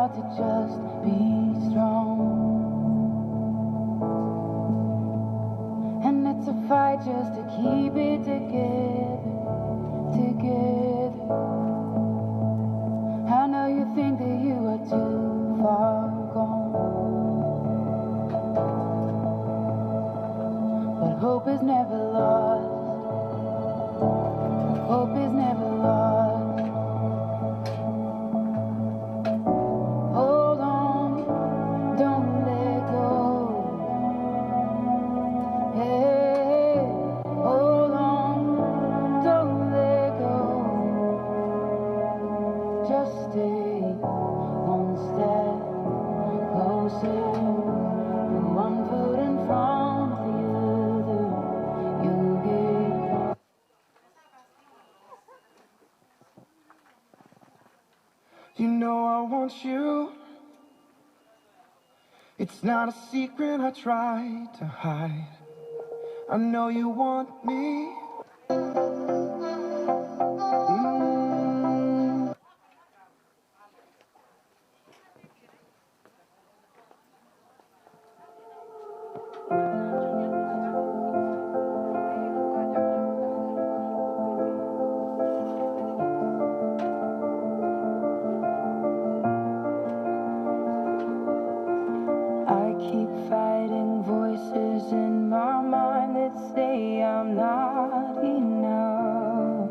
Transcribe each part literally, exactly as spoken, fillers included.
To just be strong. And it's a fight just to keep it together, together. I know you think that you are too far gone, but hope is never lost. Hope is never lost. Hold on, don't let go. Hey, hold on, don't let go. Just stay one step closer, one foot in front of the other. You get You know I want you. It's not a secret I try to hide. I know you want me. Mm. I keep fighting voices in my mind that say I'm not enough.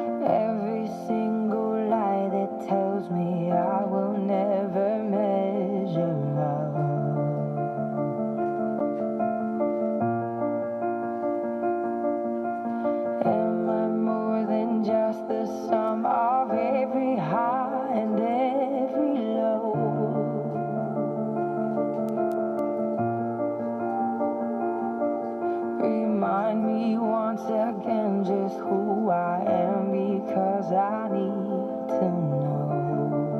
Every single lie that tells me I will never measure up. Am I more than just the sum of every high and every low? Remind me once again just who I am, because I need to know.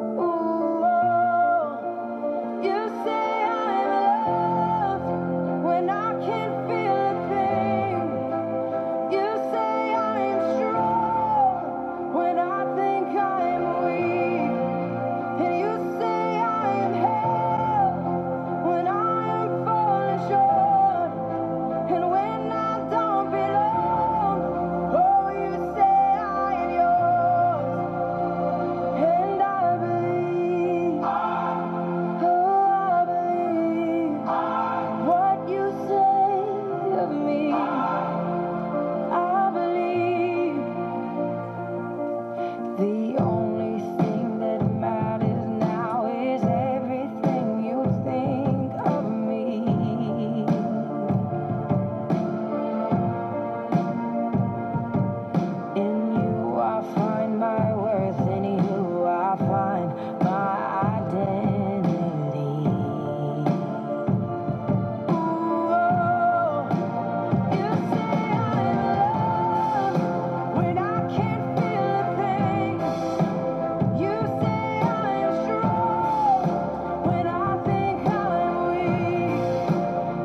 Ooh, oh, you say I'm loved when I can't feel a thing. You say I'm strong when I think I'm weak. And you say I am held when I am falling short, and when I don't belong. Oh, you say I am yours, and I believe. Oh, I believe what you say of me. I believe. The only thing that matters now is everything you think of me. In you I find my worth, in you I find my identity. Ooh, oh, you say I'm loved when I can't feel a thing. You say I am strong when I think I'm weak.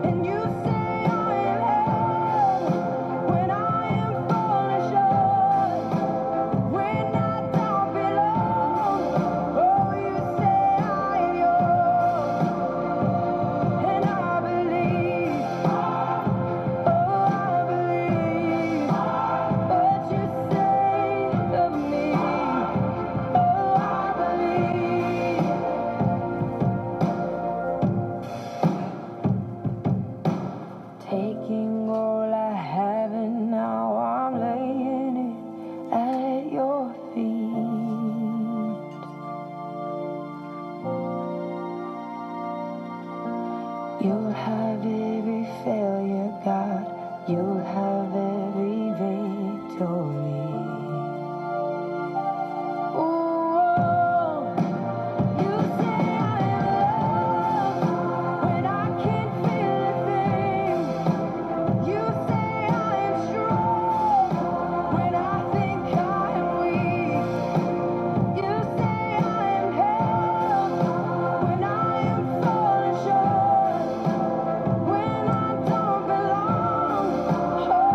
And you say I am held when I am falling short. When I don't belong, oh, you say I am yours. And I believe, oh, I believe what you say of me. Oh, I believe. Taking all I have and now I'm laying it at your feet. You'll have every failure, God. You'll have every victory. Ooh, oh. You say I am loved when I can't feel a thing. You say I am strong when I think I am weak. You say I am held when I am falling short. When I don't belong, oh,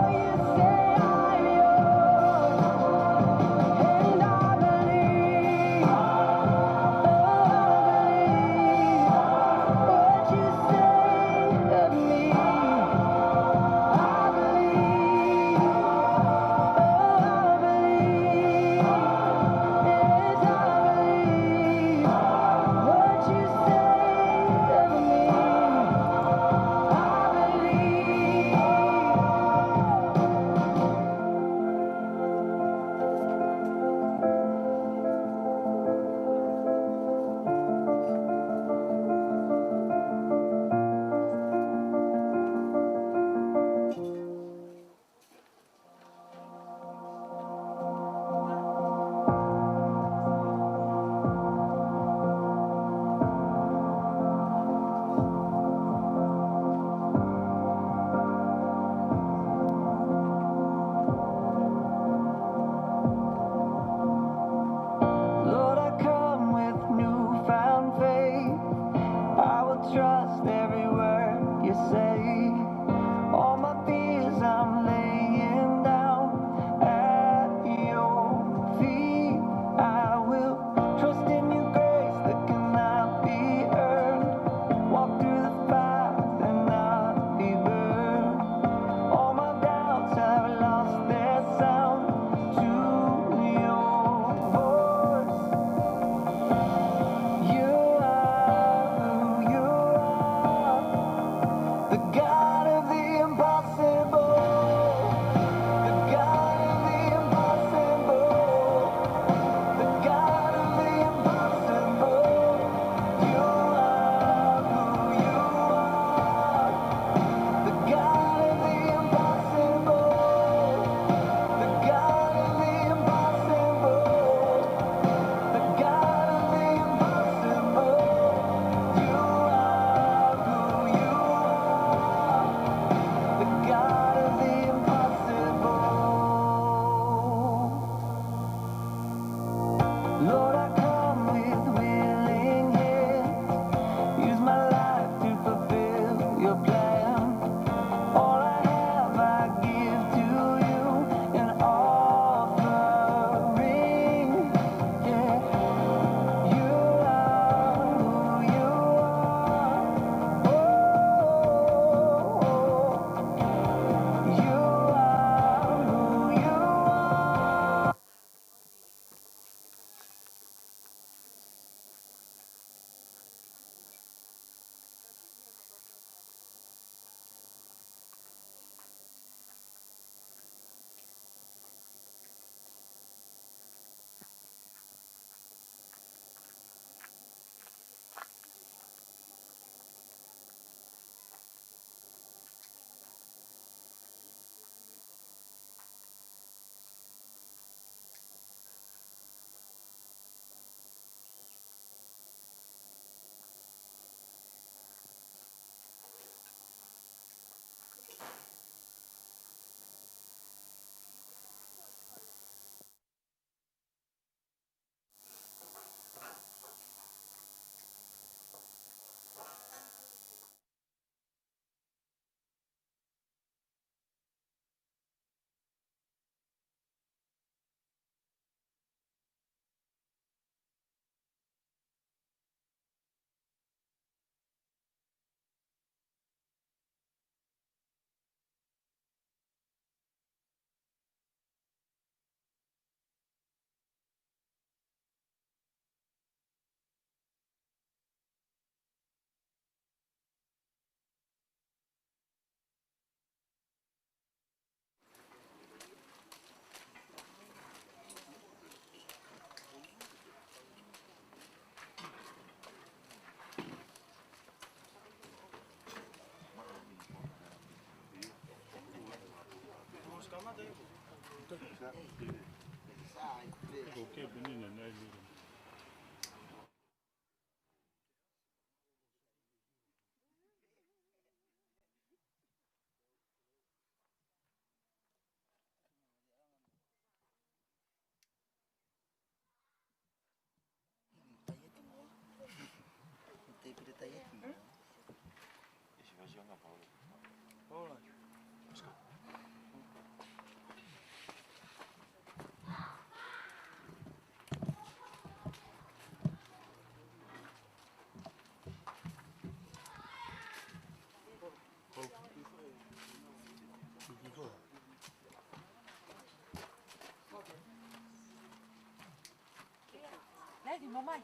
Lady, mamai.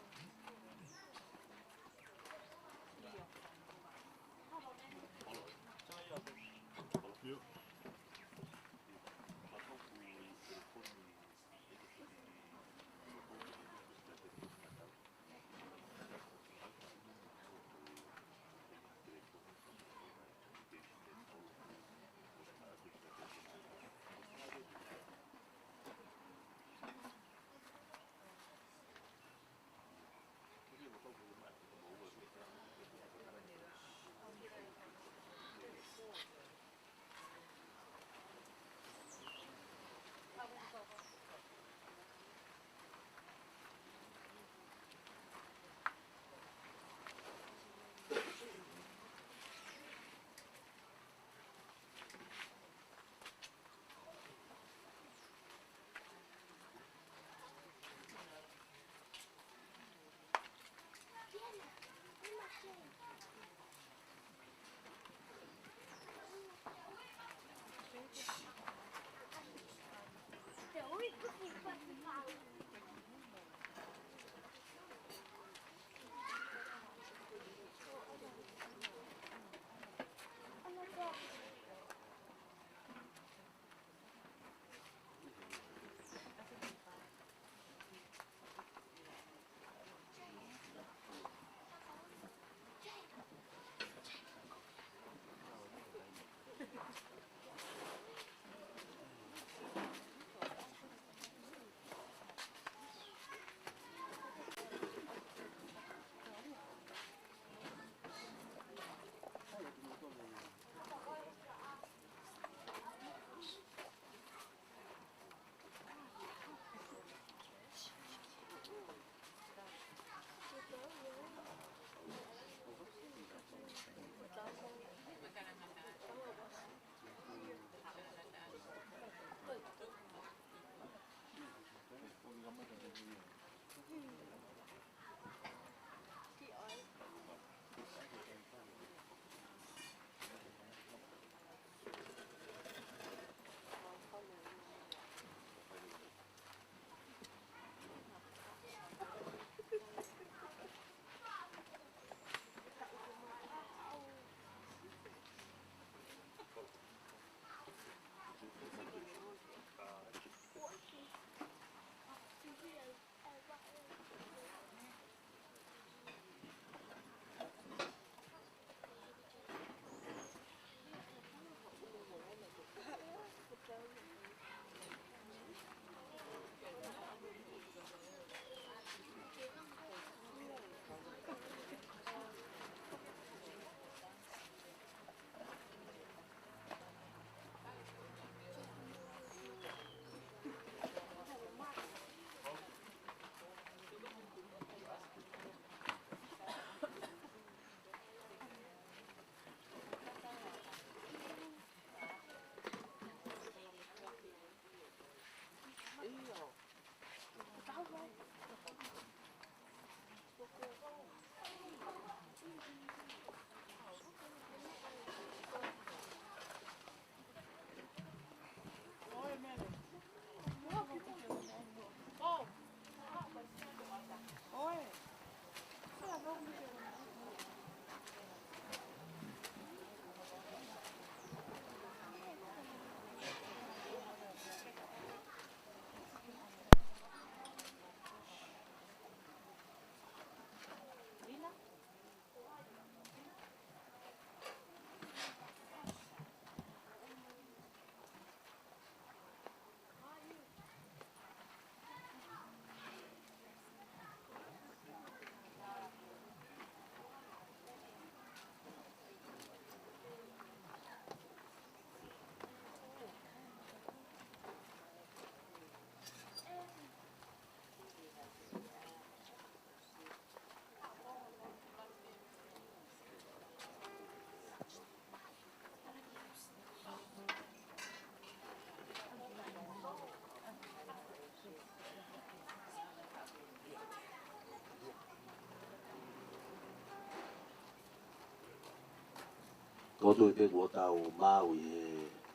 Tui pē kuo tau maʻu ʻi he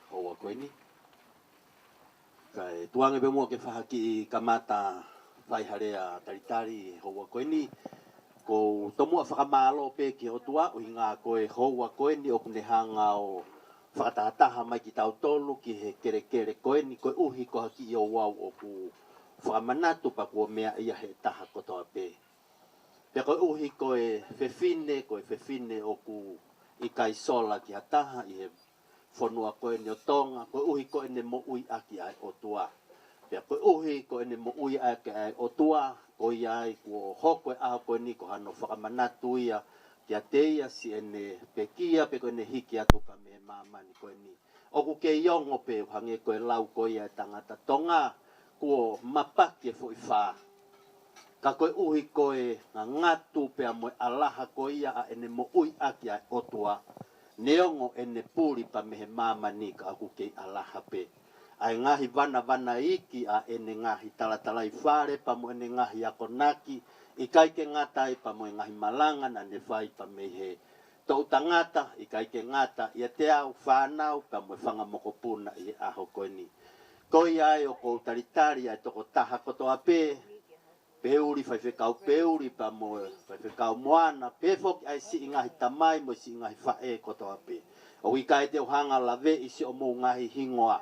houa ko eni. Kae tuku ange pē muʻa ke fai ha kiʻi kamata fai ha lea talitali ʻi he houa ko eni. ʻOku ou tomuʻa fakamālō pē ki he ʻOtua ʻuhinga ko e houa ko eni ʻoku ne hanga ʻo fakatahataha mai kitautolu ki he kelekele ko eni koeʻuhi ko ha kiʻi ouau ʻoku fakamanatu pea kuo meaʻi ia ʻe he taha kotoa pē. Pea koeʻuhi ko e fefine, ko e fefine ʻoku ʻikai sola ki ha taha ʻi he fonua ko eni ʻo Tonga, koeʻuhi ko ʻene moʻui ʻaki ʻa e ʻOtua. Pea koeʻuhi ko ʻene moʻui ʻaki ʻa e ʻOtua, ko ia ai kuo hoko e ʻaho ko eni ko hano fakamanatu ia kiate ia siʻene pekia pe ko ʻene hiki atu ka mei he māmani ko eni. ʻOku kei ongo pē ʻo hangē ko e lau ko ia ʻa e tangata Tonga, kuo mapaki e foʻi fā. Ka koeʻuhi ko e ngangatu pea mo e ʻalaha ko ia ʻa ʻene moʻui ʻaki ʻa e ʻOtua, neongo ʻene puli pea mei he māmani ka ʻoku kei ʻalaha pē. ʻA e ngaahi vanavanaiki ʻa ʻene ngaahi talatalaifale pea mo ʻene ngaahi akonaki, ʻikai ke ngata ai pea mo e ngaahi malanga naʻa ne fai pea mei he toʻu tangata, ʻikai ke ngata ʻiate au, fānau, pea mo e fanga mokopuna ʻi he ʻaho ko eni. Ko ia ai ʻoku ou talitali ʻa e tokotaha kotoa pē, Peuli, Faifekau Peuli, pea mo Faifekau Moana, pea foki ʻa e siʻi ngaahi tamai mo e siʻi ngaahi faʻē kotoa pē. ʻOku ʻikai te u hanga ʻo laveʻi siʻomou ngaahi hingoa.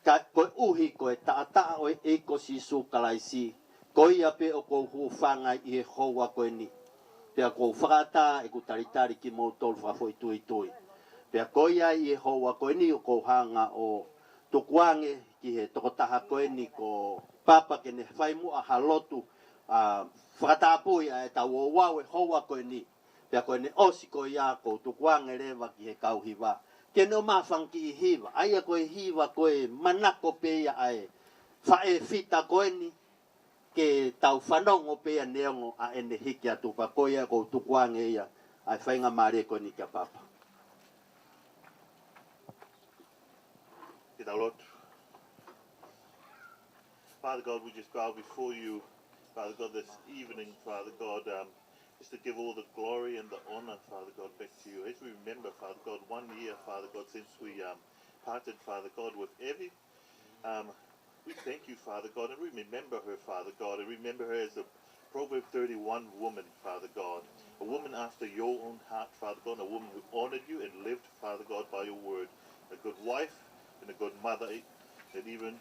Ka koeʻuhi ko e taʻataʻa ʻo e ʻEiki ko Sīsū Kalaisi, ko ia pē ʻoku ou hūfanga ai ʻi he houa ko eni. Pea ʻoku ou fakaʻatā ʻeku talitali kimoutolu fakafoʻituitui. Pea ko ia ʻi he houa ko eni ʻoku ou hanga ʻo tukuange ki he tokotaha ko eni ko Papa ke ne fai muʻa ha lotu, ʻa, fakatapui ʻa e tau ouau e houa ko eni. Pea ko ʻene ʻosi ko ia ʻoku ou tukuange leva ki he kau hiva ke ne ʻomai ha fanga kiʻi hiva. ʻA ia ko e hiva ko e manako pē ia ʻa e faʻē fita ko eni, ke tau fanongo pē ia neongo ʻa ʻene hiki atu pea ko ia ʻoku ou tukuange ia ʻa e faingamālie ko eni kia Papa. Ke tau lotu. Father God, we just bow before you, Father God, this evening, Father God, um, just to give all the glory and the honor, Father God, back to you. As we remember, Father God, one year, Father God, since we, um, parted, Father God, with Evie, um, we thank you, Father God, and we remember her, Father God, and remember her as a Proverb thirty-one woman, Father God, a woman after your own heart, Father God, a woman who honored you and lived, Father God, by your word, a good wife and a good mother, and even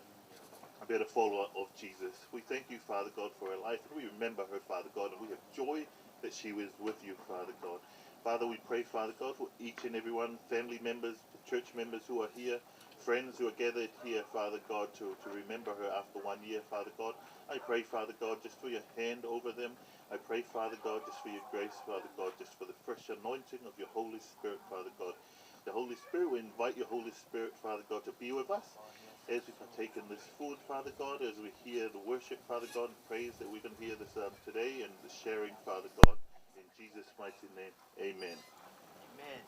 a better follower of Jesus. We thank you, Father God, for her life, and we remember her, Father God, and we have joy that she was with you, Father God. Father, we pray, Father God, for each and every one, family members, church members who are here, friends who are gathered here, Father God, to, to remember her after one year, Father God. I pray, Father God, just for your hand over them. I pray, Father God, just for your grace, Father God, just for the fresh anointing of your Holy Spirit, Father God. The Holy Spirit, we invite your Holy Spirit, Father God, to be with us as we partake in this food, Father God, as we hear the worship, Father God, and praise that we're gonna hear this, um, today and the sharing, Father God. In Jesus' mighty name, amen. Amen.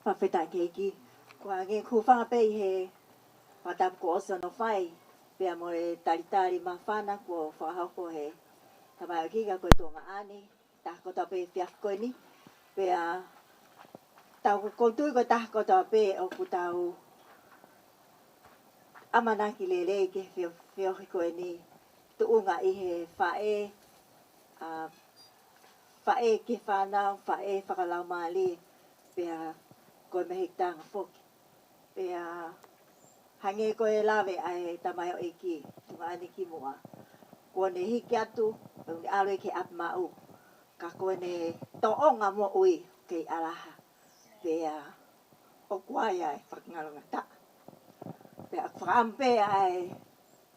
Fakafetaʻi ki he ʻEiki. Ko e hangē ko e hūfanga pē ʻi he fakatapu kuo ʻosi hono fai, pea mo e talitali māfana kuo fakahoko ʻe he tamaioʻeiki ka ko e tuongaʻane, taha kotoa pē he efiafi ko eni. Pea tau, ʻoku ou tui ko e taha kotoa pē ʻoku tau ʻamanaki lelei ki he feo-, feohi ko eni, tuʻunga ʻi he faʻē, ʻa, faʻē ki he fānau, faʻē fakalaumālie, pea ko e mehikitanga foki. Pea hangē ko e lave ʻa e tamaioʻeiki tuongaʻane kimuʻa, kuo ne hiki atu, ʻo ne ʻalu ki he ʻapi maʻu, ka ko ʻene tōʻonga moʻui kei ʻalaha. Pea ʻoku ʻi ai ʻa e fakangalongataʻa. Pea ʻoku fakaʻamu pē ʻa e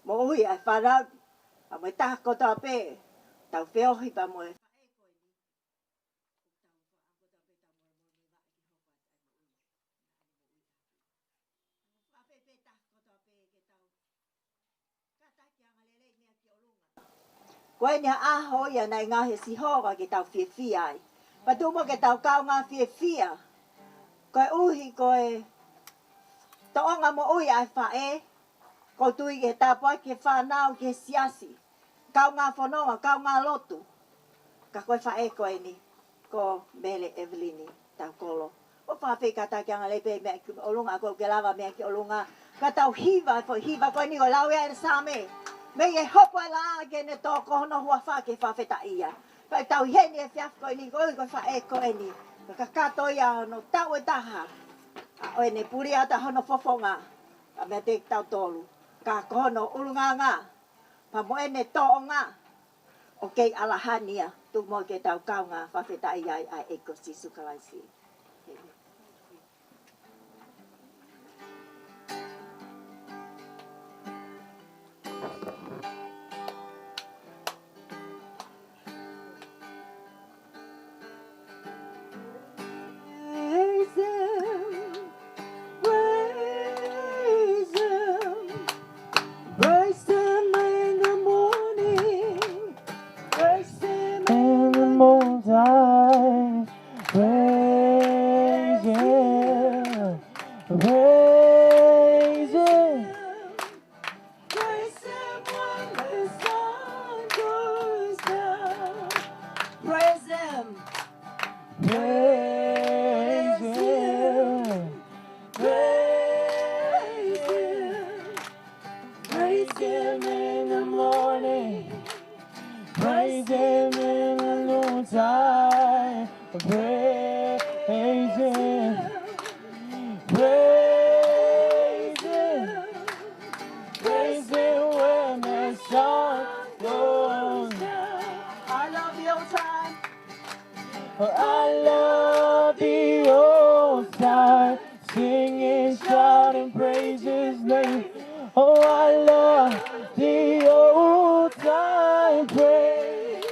moʻui ʻa e fānau, pea mo e taha kotoa pē, tau feohi pea mo e Ko eni ʻa e ʻaho ia naʻe ngaohi ʻe Sihova ke tau fiefia ai. Pea tuku muʻa ke tau kaungā fiefia. Koeʻuhi ko e tōʻonga moʻui ʻa e faʻē, ʻoku ou tui ki he tāpuaki ki he fānau, ki he siasi, kaungā fononga, kaungā lotu. Ka ko e faʻē ko eni, ko Mele ʻEvelini Taukolo. ʻOku ou fakafeʻiloaki ange lelei pē meʻa ki ʻolunga, ʻoku ou ke lava meʻa ki ʻolunga. Ka tau hiva, ko e hiva ko eni ʻoku lau ia ʻe he Saame. Mei he hopo ʻa e laʻā ki heʻene tō, ko hono huafa ke fakafetaʻi ai. Ka tau ʻi heni he efiafi ko eni, ko e, ko e faʻē ko eni. Ka kakato ia hono taʻu ʻe taha ʻa ʻene pulia atu hono fofonga. Ka mea te tau tolu. Ka ko hono ʻulungaanga pea mo ʻene tōʻonga, ʻoku kei ʻalahani ia, tuku muʻa ke tau kaungā fakafetaʻi ai ʻa e ʻEiki ko Sīsū Kalaisi. Praise him, praise him, praise him in the morning, praise him in the noontime, praise him, praise him. Praise him when the sun goes down. Praise him. Praise him. Praise him. Praise him in the morning. Praise him in the noontime. Praise him. Praise him. Praise him when the sun goes down. I love the old time. I love the old time. Singing, shouting, praise his name. Oh, I love the old time praise.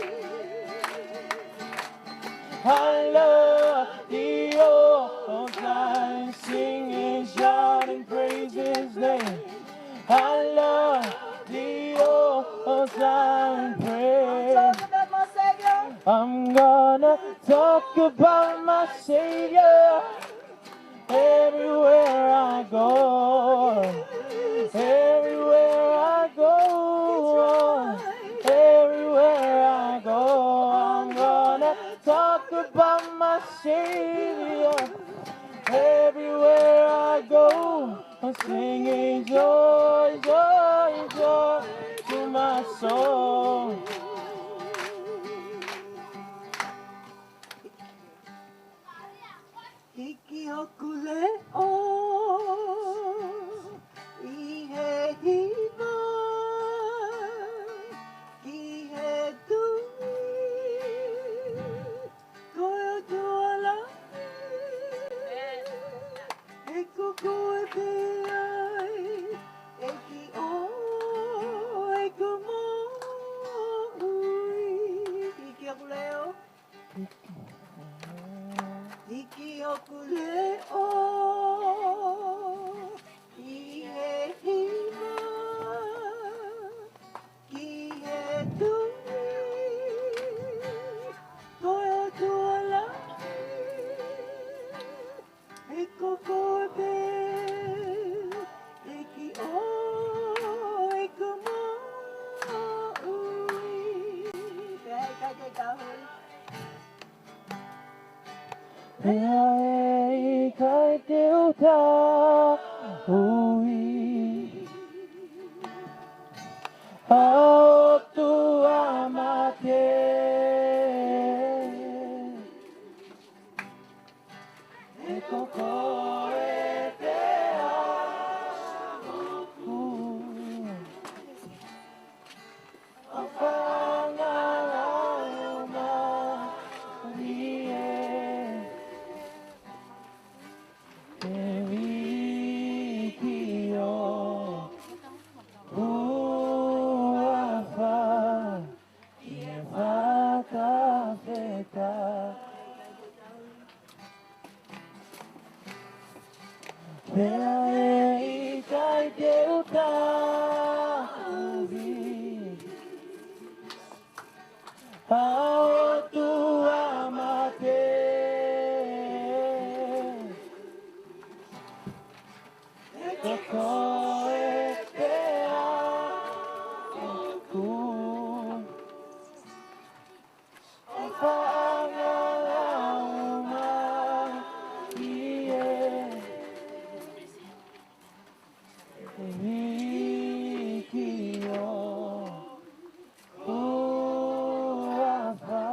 I love the old time singing, shouting, praise his name. I love the old time praise. I'm gonna talk about my Savior. Everywhere I go, everywhere I go, everywhere I go, I'm gonna talk about my Savior. Everywhere I go, I'm singing joy, joy, joy to my soul. Hiki hoku leʻo ʻi he hiva ki he tuʻi, ko e ʻOtua lahi, he ko koe pē ai, ʻEiki ʻo ʻeku moʻui. Hiki hoku leʻo. Hiki hoku leʻo ʻi he hiva ki he tuʻi, ko e ʻOtua lahi, he ko koe pē, ʻEiki ʻo ʻeku moʻui. Pea ʻikai te u tauhi. Pea ʻikai te u tauhi ʻa e ʻOtua mate. He ko koe pē ʻa ʻoku ʻofa ngāue ʻo mālie. He viki ʻo huafa ki he fakafetaʻi. Pea ʻikai te u tauhi ʻa e ʻOtua mate. He Ko koe pē ʻoku ou faʻa laumālie, ʻEiki ʻo huafa,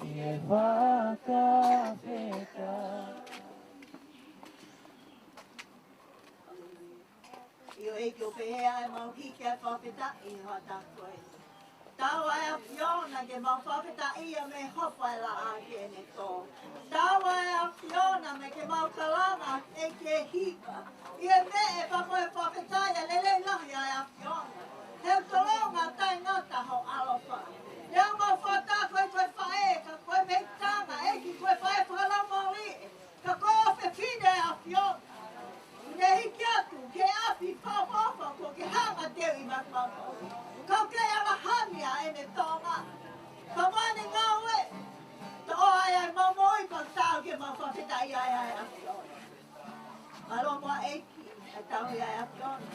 ʻi he fakafetaʻi. ʻIo ʻEiki, ʻoku pehē ʻemau hiki ʻa e fakafetaʻi ʻi he hoʻatā ko eni. Tau ʻa e ʻAfiona ke mau fakafetaʻia mei he hopo ʻa e laʻā ki heʻene tō. Tau ʻa e ʻAfiona mei ke mau kalanga ʻEiki e hiva ʻi he meʻe pea mo e fakafetaʻi ʻa e lelei lahi ʻa e ʻAfiona. He ʻoku tolonga taʻengata ho ʻaloʻofa. He ʻoku mau fakataha ko e faʻē, ka ko e meʻitanga ʻEiki, ko e faʻē fakalaumālie. Ka ko e fefine ʻa e ʻAfiona. Ne hiki atu ki he ʻapi fakaʻofoʻofa kuo ke hanga ʻo teuʻi maʻamautolu. Ka ʻoku ke ʻalahani ʻa ʻene tōʻonga pea mo ʻene ngāue. Tau ʻai ʻa ʻemau moʻui pea tau ke mau fakafetaʻia ai ʻa e ʻAfiona. Mālō muʻa ʻEiki, ʻa e tauhi ʻa e ʻAfiona.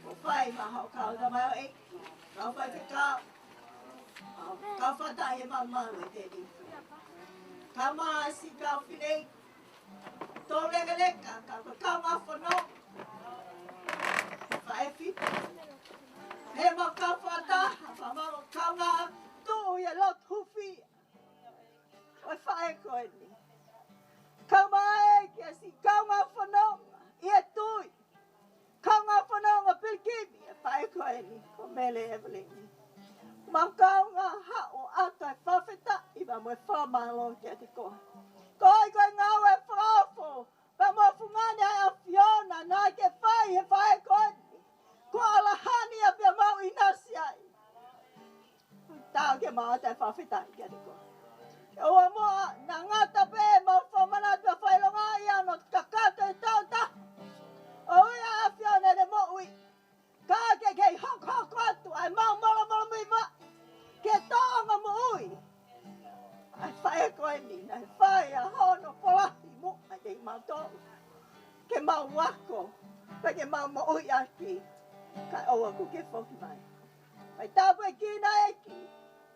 ʻOku fai maʻa hoʻo kau tamaioʻeiki, kau faifekau, kau fakataha ʻi he malumalu ʻo e tēvita. Kau mai siʻi kau fili, tō lekeleka, kau kaungā fononga, faʻē fitu. He mau kau fakataha, pea mau kaungā tuʻu ʻi he lotu hūfia ʻo e faʻē ko eni. Kau mai ki he siʻi kaungā fononga ʻi he tui. Kaungā fononga pilikimi ʻa e faʻē ko eni, ko Mele Evelini. Mau kaungā haʻu ʻo ʻatu ʻa e fakafetaʻi pea mo e fakamālō kiate koe. Koeʻuhi ko e ngāue fakaofo pea mo e fungani ʻa e ʻAfiona naʻa ke fai he faʻē ko eni. Kuo ʻalahani ʻa e meʻa ʻoku mau ʻinasi ai. Tau ke mau ʻatu ʻa e fakafetaʻi kiate koe. ʻOua muʻa naʻa ngata pē ʻemau fakamanatu ʻa e fakaʻilonga ʻi hono kakato e tau taha ʻo e ʻAfiona ʻene moʻui. Ka ke kei hokohoko atu ʻa ʻemau molomolomuivaʻe ke tōʻonga moʻui ʻa e faʻē ko eni naʻe fai ʻa hono folahi muʻa kiate kimautolu ke mau ako pea ke mau moʻui ʻaki kae ʻoua kuo ke foki mai. Fai tāpuekina ʻEiki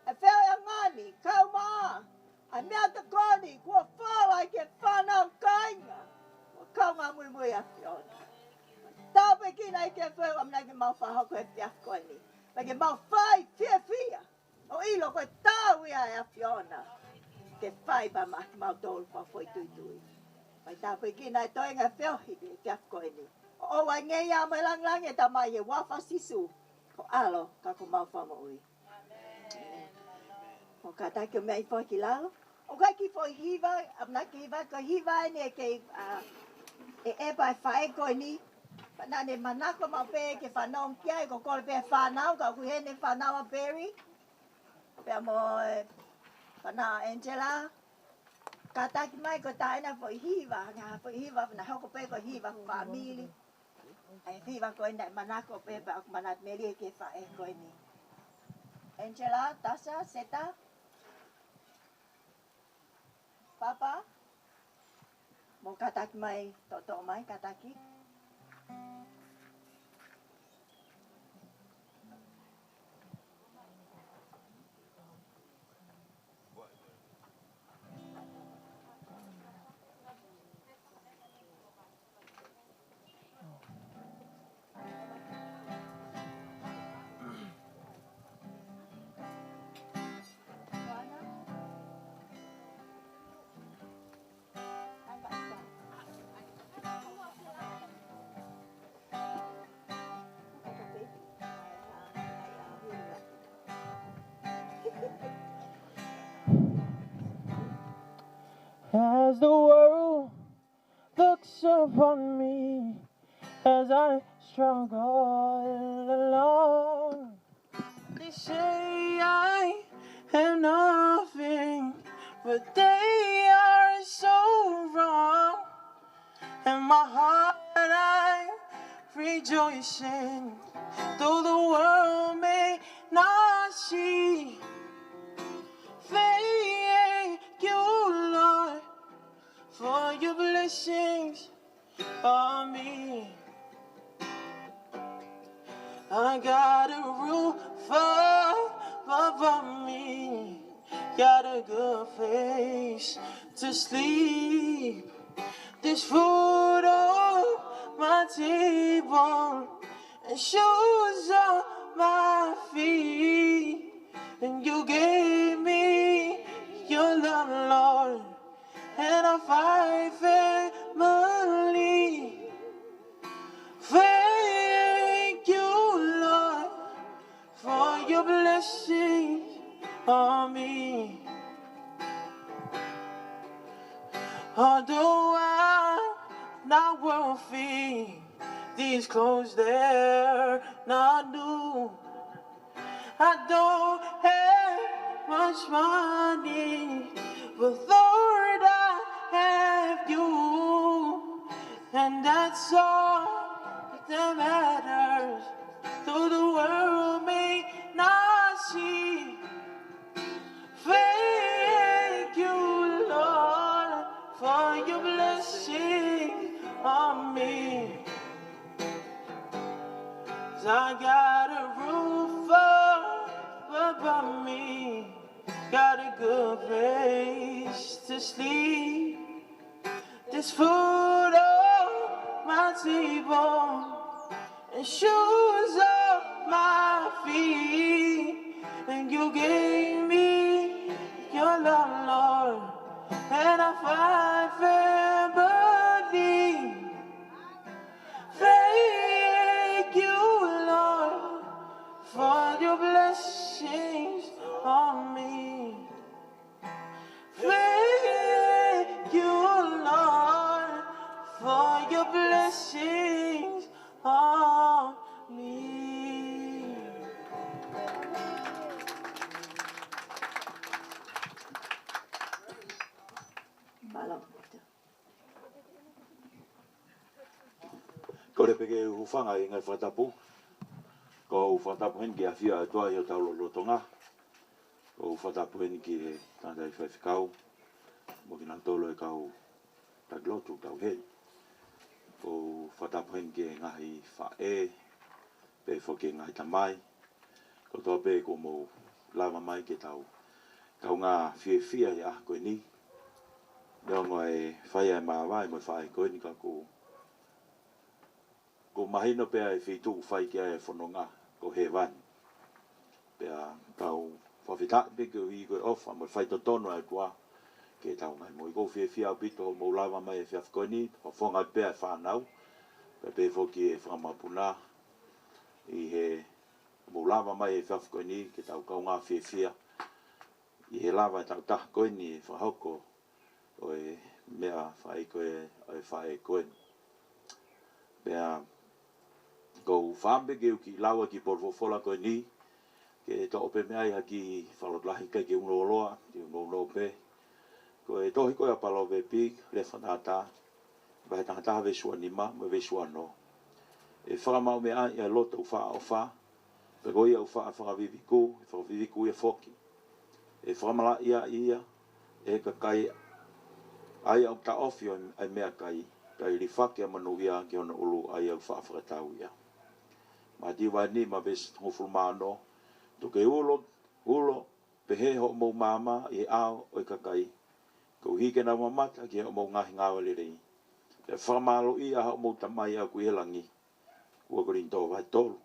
ʻa e feohiʻanga ni, kau mai ʻa e meʻa tokoni kuo fola ki he fānau, kāinga, mo e kaungā muimui ʻa e ʻAfiona. Tāpuekina ʻEiki ʻa e feohi ʻamanaki ke mau fakahoko he efiafi ko eni. Pea ke mau fai fiefia ʻo ʻilo ko e tauhi ʻa e ʻAfiona ke fai pea maʻa kimautolu fakafoʻituitui. Fai tāpuekina ʻa e toenga feohi he efiafi ko eni. ʻOku ʻoange ia mo e lāngilangi ʻe Tamai ʻi he huafa ʻo Sīsū, ko ho ʻAlo ka ko homau Fakamoʻui. ʻĒmeni. Mou kātaki ʻo meʻa hifo ki lalo. ʻOku ʻi ai e kiʻi foʻi hiva, ʻamanaki hiva, ko e hiva eni ʻe kei, ʻa, ʻe ʻEpa ʻa e faʻē ko eni. Pea naʻa ne manako maʻu pē ke fanongo ki ai, ko e kole pē ʻa e fānau, ka ʻoku ʻi heni e fānau ʻa Perry. Pea mo e fānau ʻa Angela. Kātaki mai ko e taʻe ʻi ai ha foʻi hiva, ngaahi foʻi hiva, naʻe hoko pē ko e hiva fāmili. ʻA e hiva ko eni naʻe manako pē pea ʻoku manatu melie ki he faʻē ko eni. Angela, Tasha, Seta, Papa, mou kātaki mai, toʻotoʻo mai, kātaki. As the world looks upon me as I struggle along. They say I am nothing, but they are so wrong. In my heart I'm rejoicing, though the world may not see. Thank you, Lord, for your blessings on me. I got a roof above me, got a good place to sleep. There's food on my table and shoes on my feet. And you gave me your love, Lord, and a fine family. Thank you, Lord, for your blessings on me. Although I'm not wealthy, these clothes, they're not new. I don't have much money, but Lord, I have you, and that's all that matters. Though the world may not see, thank you, Lord, for your blessing on me. 'Cause I got a roof above me, got a good place to sleep. There's food on my table and shoes on my feet. And you gave me your love, Lord, and a fine family. Thank you, Lord, for your blessings on me. Thank you, Lord, for your blessings on me. Kole pē ke u hūfanga ʻi he ngaahi fakatapu. ʻOku ou fakatapu heni ki he ʻafio ʻa e ʻOtua ʻi hotau lotolotonga. ʻOku ou fakatapu heni ki he tangataʻi faifekau, mo kinautolu e kau taki lotu tau heni. ʻOku ou fakatapu heni ki he ngaahi faʻē, pehē foki ki he ngaahi tamai kotoa pē kuo mou lava mai ke tau kaungā fiefia he ʻaho ko eni. Neongo e fai ʻa e māvae mo e faʻē ko eni, ka ʻoku, ʻoku mahino pē ʻa e feituʻu ʻoku fai ki ai e fononga ko hēvani. Pea tau fakafetaʻi pē koeʻuhi ko e ʻofa mo e faitotonu ʻa e ʻOtua ki heʻetau ngaahi moʻui. ʻOku ou fiefia ʻaupito hoʻomou lava mai he efiafi ko eni, fofonga pē ʻa e fānau, pea pehē foki e fakamapuna ʻi he mou lava mai he efiafi ko eni ke tau kaungā fiefia ʻi he lava ʻetau taha ko eni e fakahoko ʻo e meʻa fai ko ē ʻo e faʻē ko eni. Pea ʻoku ou fakaʻamu pē ke u kiʻi lau ʻa e kiʻi potu folofola ko eni, ke toʻo pē mei ai ha kiʻi fakalotolahi, ʻikai ke u nounou, ke u nounou pē. Ko e tohi ko ē ʻa Palōvepi, lea fakatātā, vahe taha taha veesi ua nima mo e veesi ua ono. ʻE fakamaʻu meʻa ʻa e loto ʻoku faʻa ʻofa, pea ko ia ʻoku faʻa fakaviviku, ʻe fakaviviku ia foki. ʻE fakamalaʻiaʻi ia ʻe he kakai ʻa ia ʻoku taʻofi ʻa e meʻakai, kae lifaki ʻa e monūʻia ki hono ʻulu ʻa ia ʻoku faʻa fakatau ia. Mātiu vahe nima veesi hongofulu mā ono, tuku ke ulo, ulo pehē hoʻomou maama ʻi he ʻao ʻo e kakai, koeʻuhi ke nau mamata ki hoʻomou ngaahi ngāue lelei, pea fakamālōʻia ʻa hoʻomou Tamai ʻoku ʻi he langi. Ua Kolinitō vahe tolu,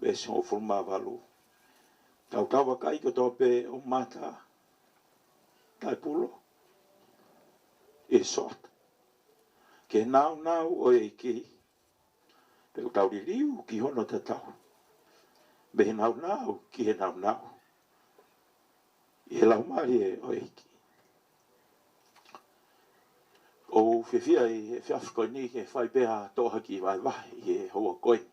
veesi hongofulu mā valu. Tau tau vakai kotoa pē ʻo mata taʻepulo ʻi he soata ki he nāunau ʻo e ʻEiki, pea ʻoku tau liliu ki hono tatau mei he nāunau ki he nāunau ʻi he Laumālie ʻo e ʻEiki. ʻOku ou fiefia ʻi he efiafi ko eni ke fai pē ha toʻo ha kiʻi vahevahe ʻi he houa ko eni,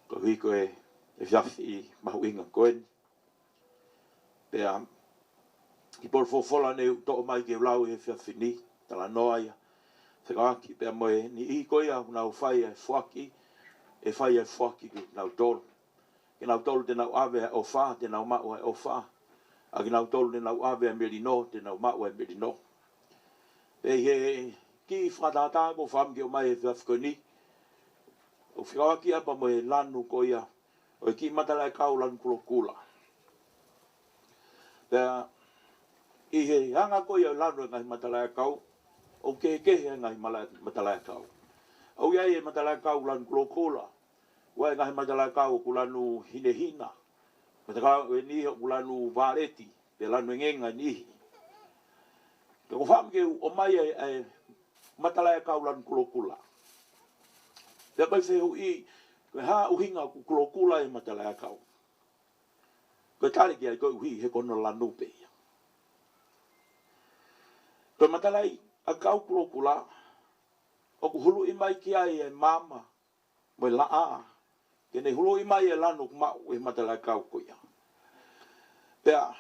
koeʻuhi ko e efiafi mahuʻinga ko eni. Pea kiʻi potu folofola naʻe toʻo mai ke u lau he efiafi ni, talanoa ia fekauʻaki pea mo e niʻihi ko ia ʻoku nau fai ʻa e foaki, ʻe fai ʻa e foaki kinautolu. Kinautolu te nau ʻave ʻa e ʻofa, te nau maʻu ʻa e ʻofa. ʻA kinautolu te nau ʻave ʻa e melino, te nau maʻu ʻa e melino. Pea ʻi he kiʻi fakatātā ʻoku ou fakaʻamu ke ʻomai he efiafi ko eni, ʻOku fekauʻaki ia pea mo e lanu ko ia ʻo e kiʻi matalaʻiʻakau lanu kulokula. Pea ʻi he anga ko ia ʻo e lanu e ngaahi matalaʻiʻakau, ʻoku kehekehe e ngaahi mala-, matalaʻiʻakau. ʻOku ʻi ai e matalaʻiʻakau lanu kulokula, ʻoku ʻi ai e ngaahi matalaʻiʻakau ʻoku lanu hinehina, matalaʻiʻakau ʻe niʻihi ʻoku lanu vāleti, pe lanu engenga ʻe niʻihi. Ka ʻoku ou fakaʻamu ke u ʻomai e, e matalaʻiʻakau lanu kulokula. Pea ko e fehuʻi, ko e hā e ʻuhinga ʻoku kulokula e matalaʻiʻakau? Ko e tali ki ai koeʻuhi he ko hono lanu pē ia. Ko e matalaʻiʻakau kulokula, ʻoku huluʻi mai ki ai e maama mo e laʻā, ke ne huluʻi mai e lanu ʻoku maʻu ʻe he matalaʻiʻakau ko ia. Pea,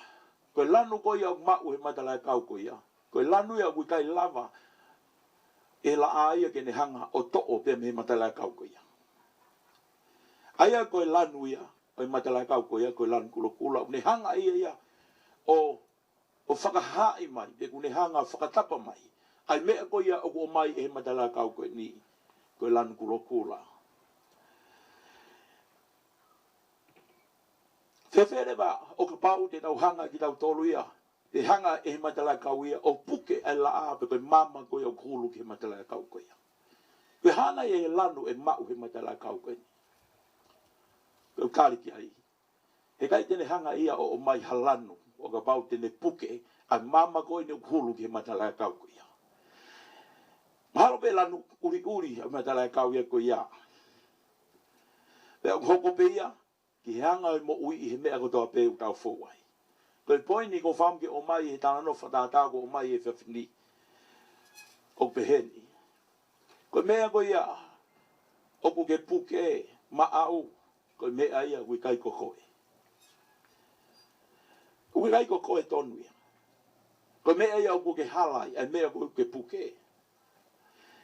ko e lanu ko ia ʻoku maʻu ʻe he matalaʻiʻakau ko ia, ko e lanu ia ʻoku ʻikai lava ʻe he laʻā ia ke ne hanga ʻo toʻo pea mei he matalaʻiʻakau ko ia. ʻA ia ko e lanu ia ʻo e matalaʻiʻakau ko ia, ko e lanu kulokula, ʻoku ne hanga ia ia ʻo ʻo fakahaaʻi mai, pe ʻoku ne hanga ʻo fakatapa mai ʻa e meʻa ko ia ʻoku ʻomai ʻe he matalaʻiʻakau ko eni, ko e lanu kulokula. Fēfē leva ʻo kapau te tau hanga kitautolu ia, pe hanga ʻe he matalaʻiʻakau ia ʻo puke ʻa e laʻā pe ko e maama ko ia ʻoku hulu ki he matalaʻiʻakau ko ia? Pe ko e hā nai e lanu ʻe maʻu ʻe he matalaʻiʻakau ko eni? Ko e tali ki ai, heʻikai te ne hanga ia ʻo ʻomai ha lanu ʻo kapau te ne puke ʻa e maama ko eni ʻoku hulu ki he matalaʻiʻakau ko ia. Mahalo pē lanu ʻuliʻuli ʻa e matalaʻiʻakau ia ko ia. Pea ʻoku hoko pē ia ki he anga ʻo e moʻui ʻi he meʻa kotoa pē ʻoku tau fou ai. Ko e poini ʻoku ou fakaʻamu ke ʻomai he talanoa fakatātā ʻoku ʻomai ʻe he efiafi ni, ʻoku pehē ni: Ko e meʻa ko ia ʻoku ke puke maʻau, ko e meʻa ia ʻoku ʻikai ko koe. ʻOku ʻikai ko koe tonu ia. Ko e meʻa ia ʻoku ke hala ai, ʻa e meʻa ʻoku ke puke.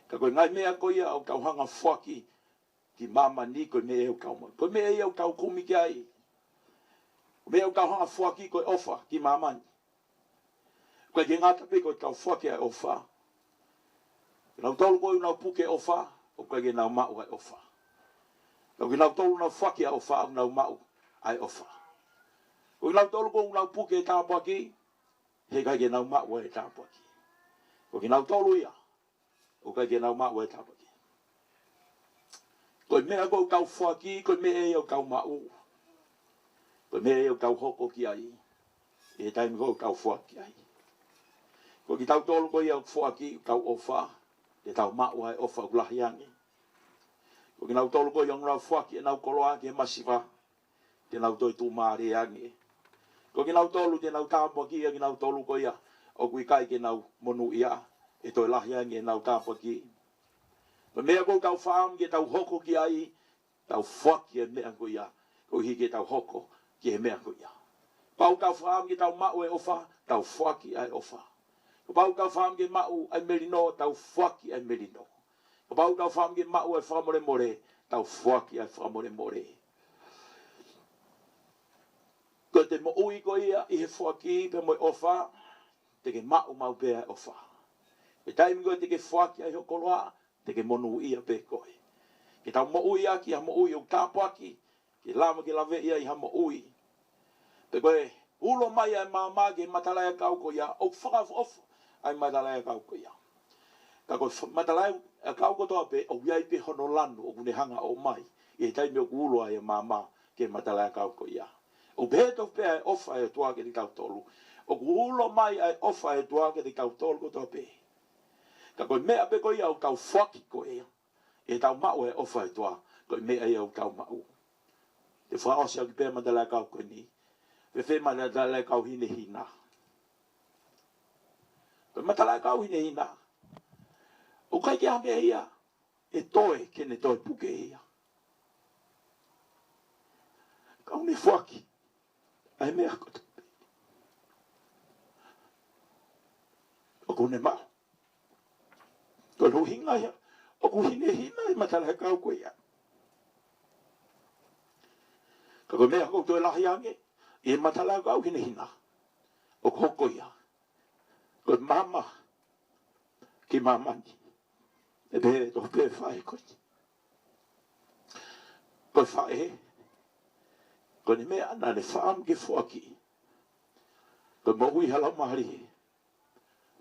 Ka ko e ngaahi meʻa ko ia ʻoku tau hanga ʻo foaki ki māmani, ko e meʻa ia ʻoku tau maʻu. Ko e meʻa ia ʻoku tau kumi ki ai. Ko e meʻa ʻoku tau hanga ʻo foaki ko e ʻofa ki māmani. ʻOku ʻikai ke ngata pē ko ʻetau foaki ʻa e ʻofa. Kinautolu ko ē ʻoku nau puke ʻofa, ʻoku ʻikai ke nau maʻu ʻa e ʻofa. Ka ko kinautolu ʻoku nau foaki ʻa e ʻofa, ʻoku nau maʻu ʻa e ʻofa. Ko kinautolu ko ē ʻoku nau puke e tāpuaki, heʻikai ke nau maʻu ʻa e tāpuaki. Ko kinautolu ia ʻoku ʻikai ke nau maʻu ʻa e tāpuaki. Ko e meʻa ko ē ʻoku tau foaki, ko e meʻa ia ʻoku tau maʻu. Ko e meʻa ia ʻoku tau hoko ki ai ʻi he taimi ko ē ʻoku tau foaki ai. Ko kitautolu ko ia ʻoku foaki, ʻoku tau ʻofa, te tau maʻu ʻa e ʻofa ʻoku lahi ange. Ko kinautolu ko ia ʻoku nau foaki ʻenau koloa ki he masiva, te nau toe tuʻumālie ange. Ko kinautolu te nau tāpuakiʻi ʻa kinautolu ko ia ʻoku ʻikai ke nau monūʻia, ʻe toe lahi ange ʻenau tāpuaki. Ko e meʻa ko ē ʻoku tau fakaʻamu ke tau hoko ki ai, tau foaki e meʻa ko ia, koeʻuhi ke tau hoko ki he meʻa ko ia. Kapau ʻoku tau fakaʻamu ke tau maʻu e ʻofa, tau foaki ʻa e ʻofa. Kapau ʻoku tau fakaʻamu ke maʻu ʻa e melino, tau foaki ʻa e melino. Kapau ʻoku tau fakaʻamu ke maʻu e fakamolemole, tau foaki ʻa e fakamolemole. Ko ʻete moʻui ko ia ʻi he foaki pea mo e ʻofa, te ke maʻu maʻu pē ʻa e ʻofa. Ko e taimi ko ē te ke foaki ai ho koloa, te ke monūʻia pē koe. Ke tau moʻui ʻaki ha moʻui ʻoku tāpuaki, ke lava ke laveʻi ai ha moʻui. Pea ko e ulo mai ʻa e maama ki he matalaʻiʻakau ko ia, ʻoku fakaʻofoʻofa ʻa e matalaʻiʻakau ko ia. Ka ko e fa-, matalaʻiʻakau kotoa pē, ʻoku ʻi ai pē hono lanu ʻoku ne hanga ʻo ʻomai ʻi he taimi ʻoku ulo ai e maama ki he matalaʻiʻakau ko ia. ʻOku pehē tofu pē ʻa e ʻofa ʻa e ʻOtua kiate kitautolu. ʻOku ulo mai ʻa e ʻofa ʻa e ʻOtua kiate kitautolu kotoa pē. Ka ko e meʻa pē ko ia ʻoku tau foaki ko ia, ʻi heʻetau maʻu e ʻofa ʻa e ʻOtua, ko e meʻa ia ʻoku tau maʻu. Te u fakaʻosi ʻaki pē matalaʻiʻakau ko eni. Fēfē matalaʻiʻakau hinehina? Ko e matalaʻiʻakau hinehina, ʻoku ʻikai ke ʻi ai ha meʻa ia ʻe toe ke ne toe puke ia. Ka ʻoku ne foaki ʻa e meʻa kotoa pē ʻoku ne maʻu. Ko hono ʻuhinga ia ʻoku hinehina e matalaʻiʻakau ko ia. Ka ko e meʻa ʻoku toe lahi ange ʻi he matalaʻiʻakau hinehina, ʻoku hoko ia ko e maama ki māmani. ʻE pehē tofu pē fai ko eni. Ko e faʻē, ko ʻene meʻa naʻa ne fakaʻamu ke foaki, ko e moʻui ha laumālie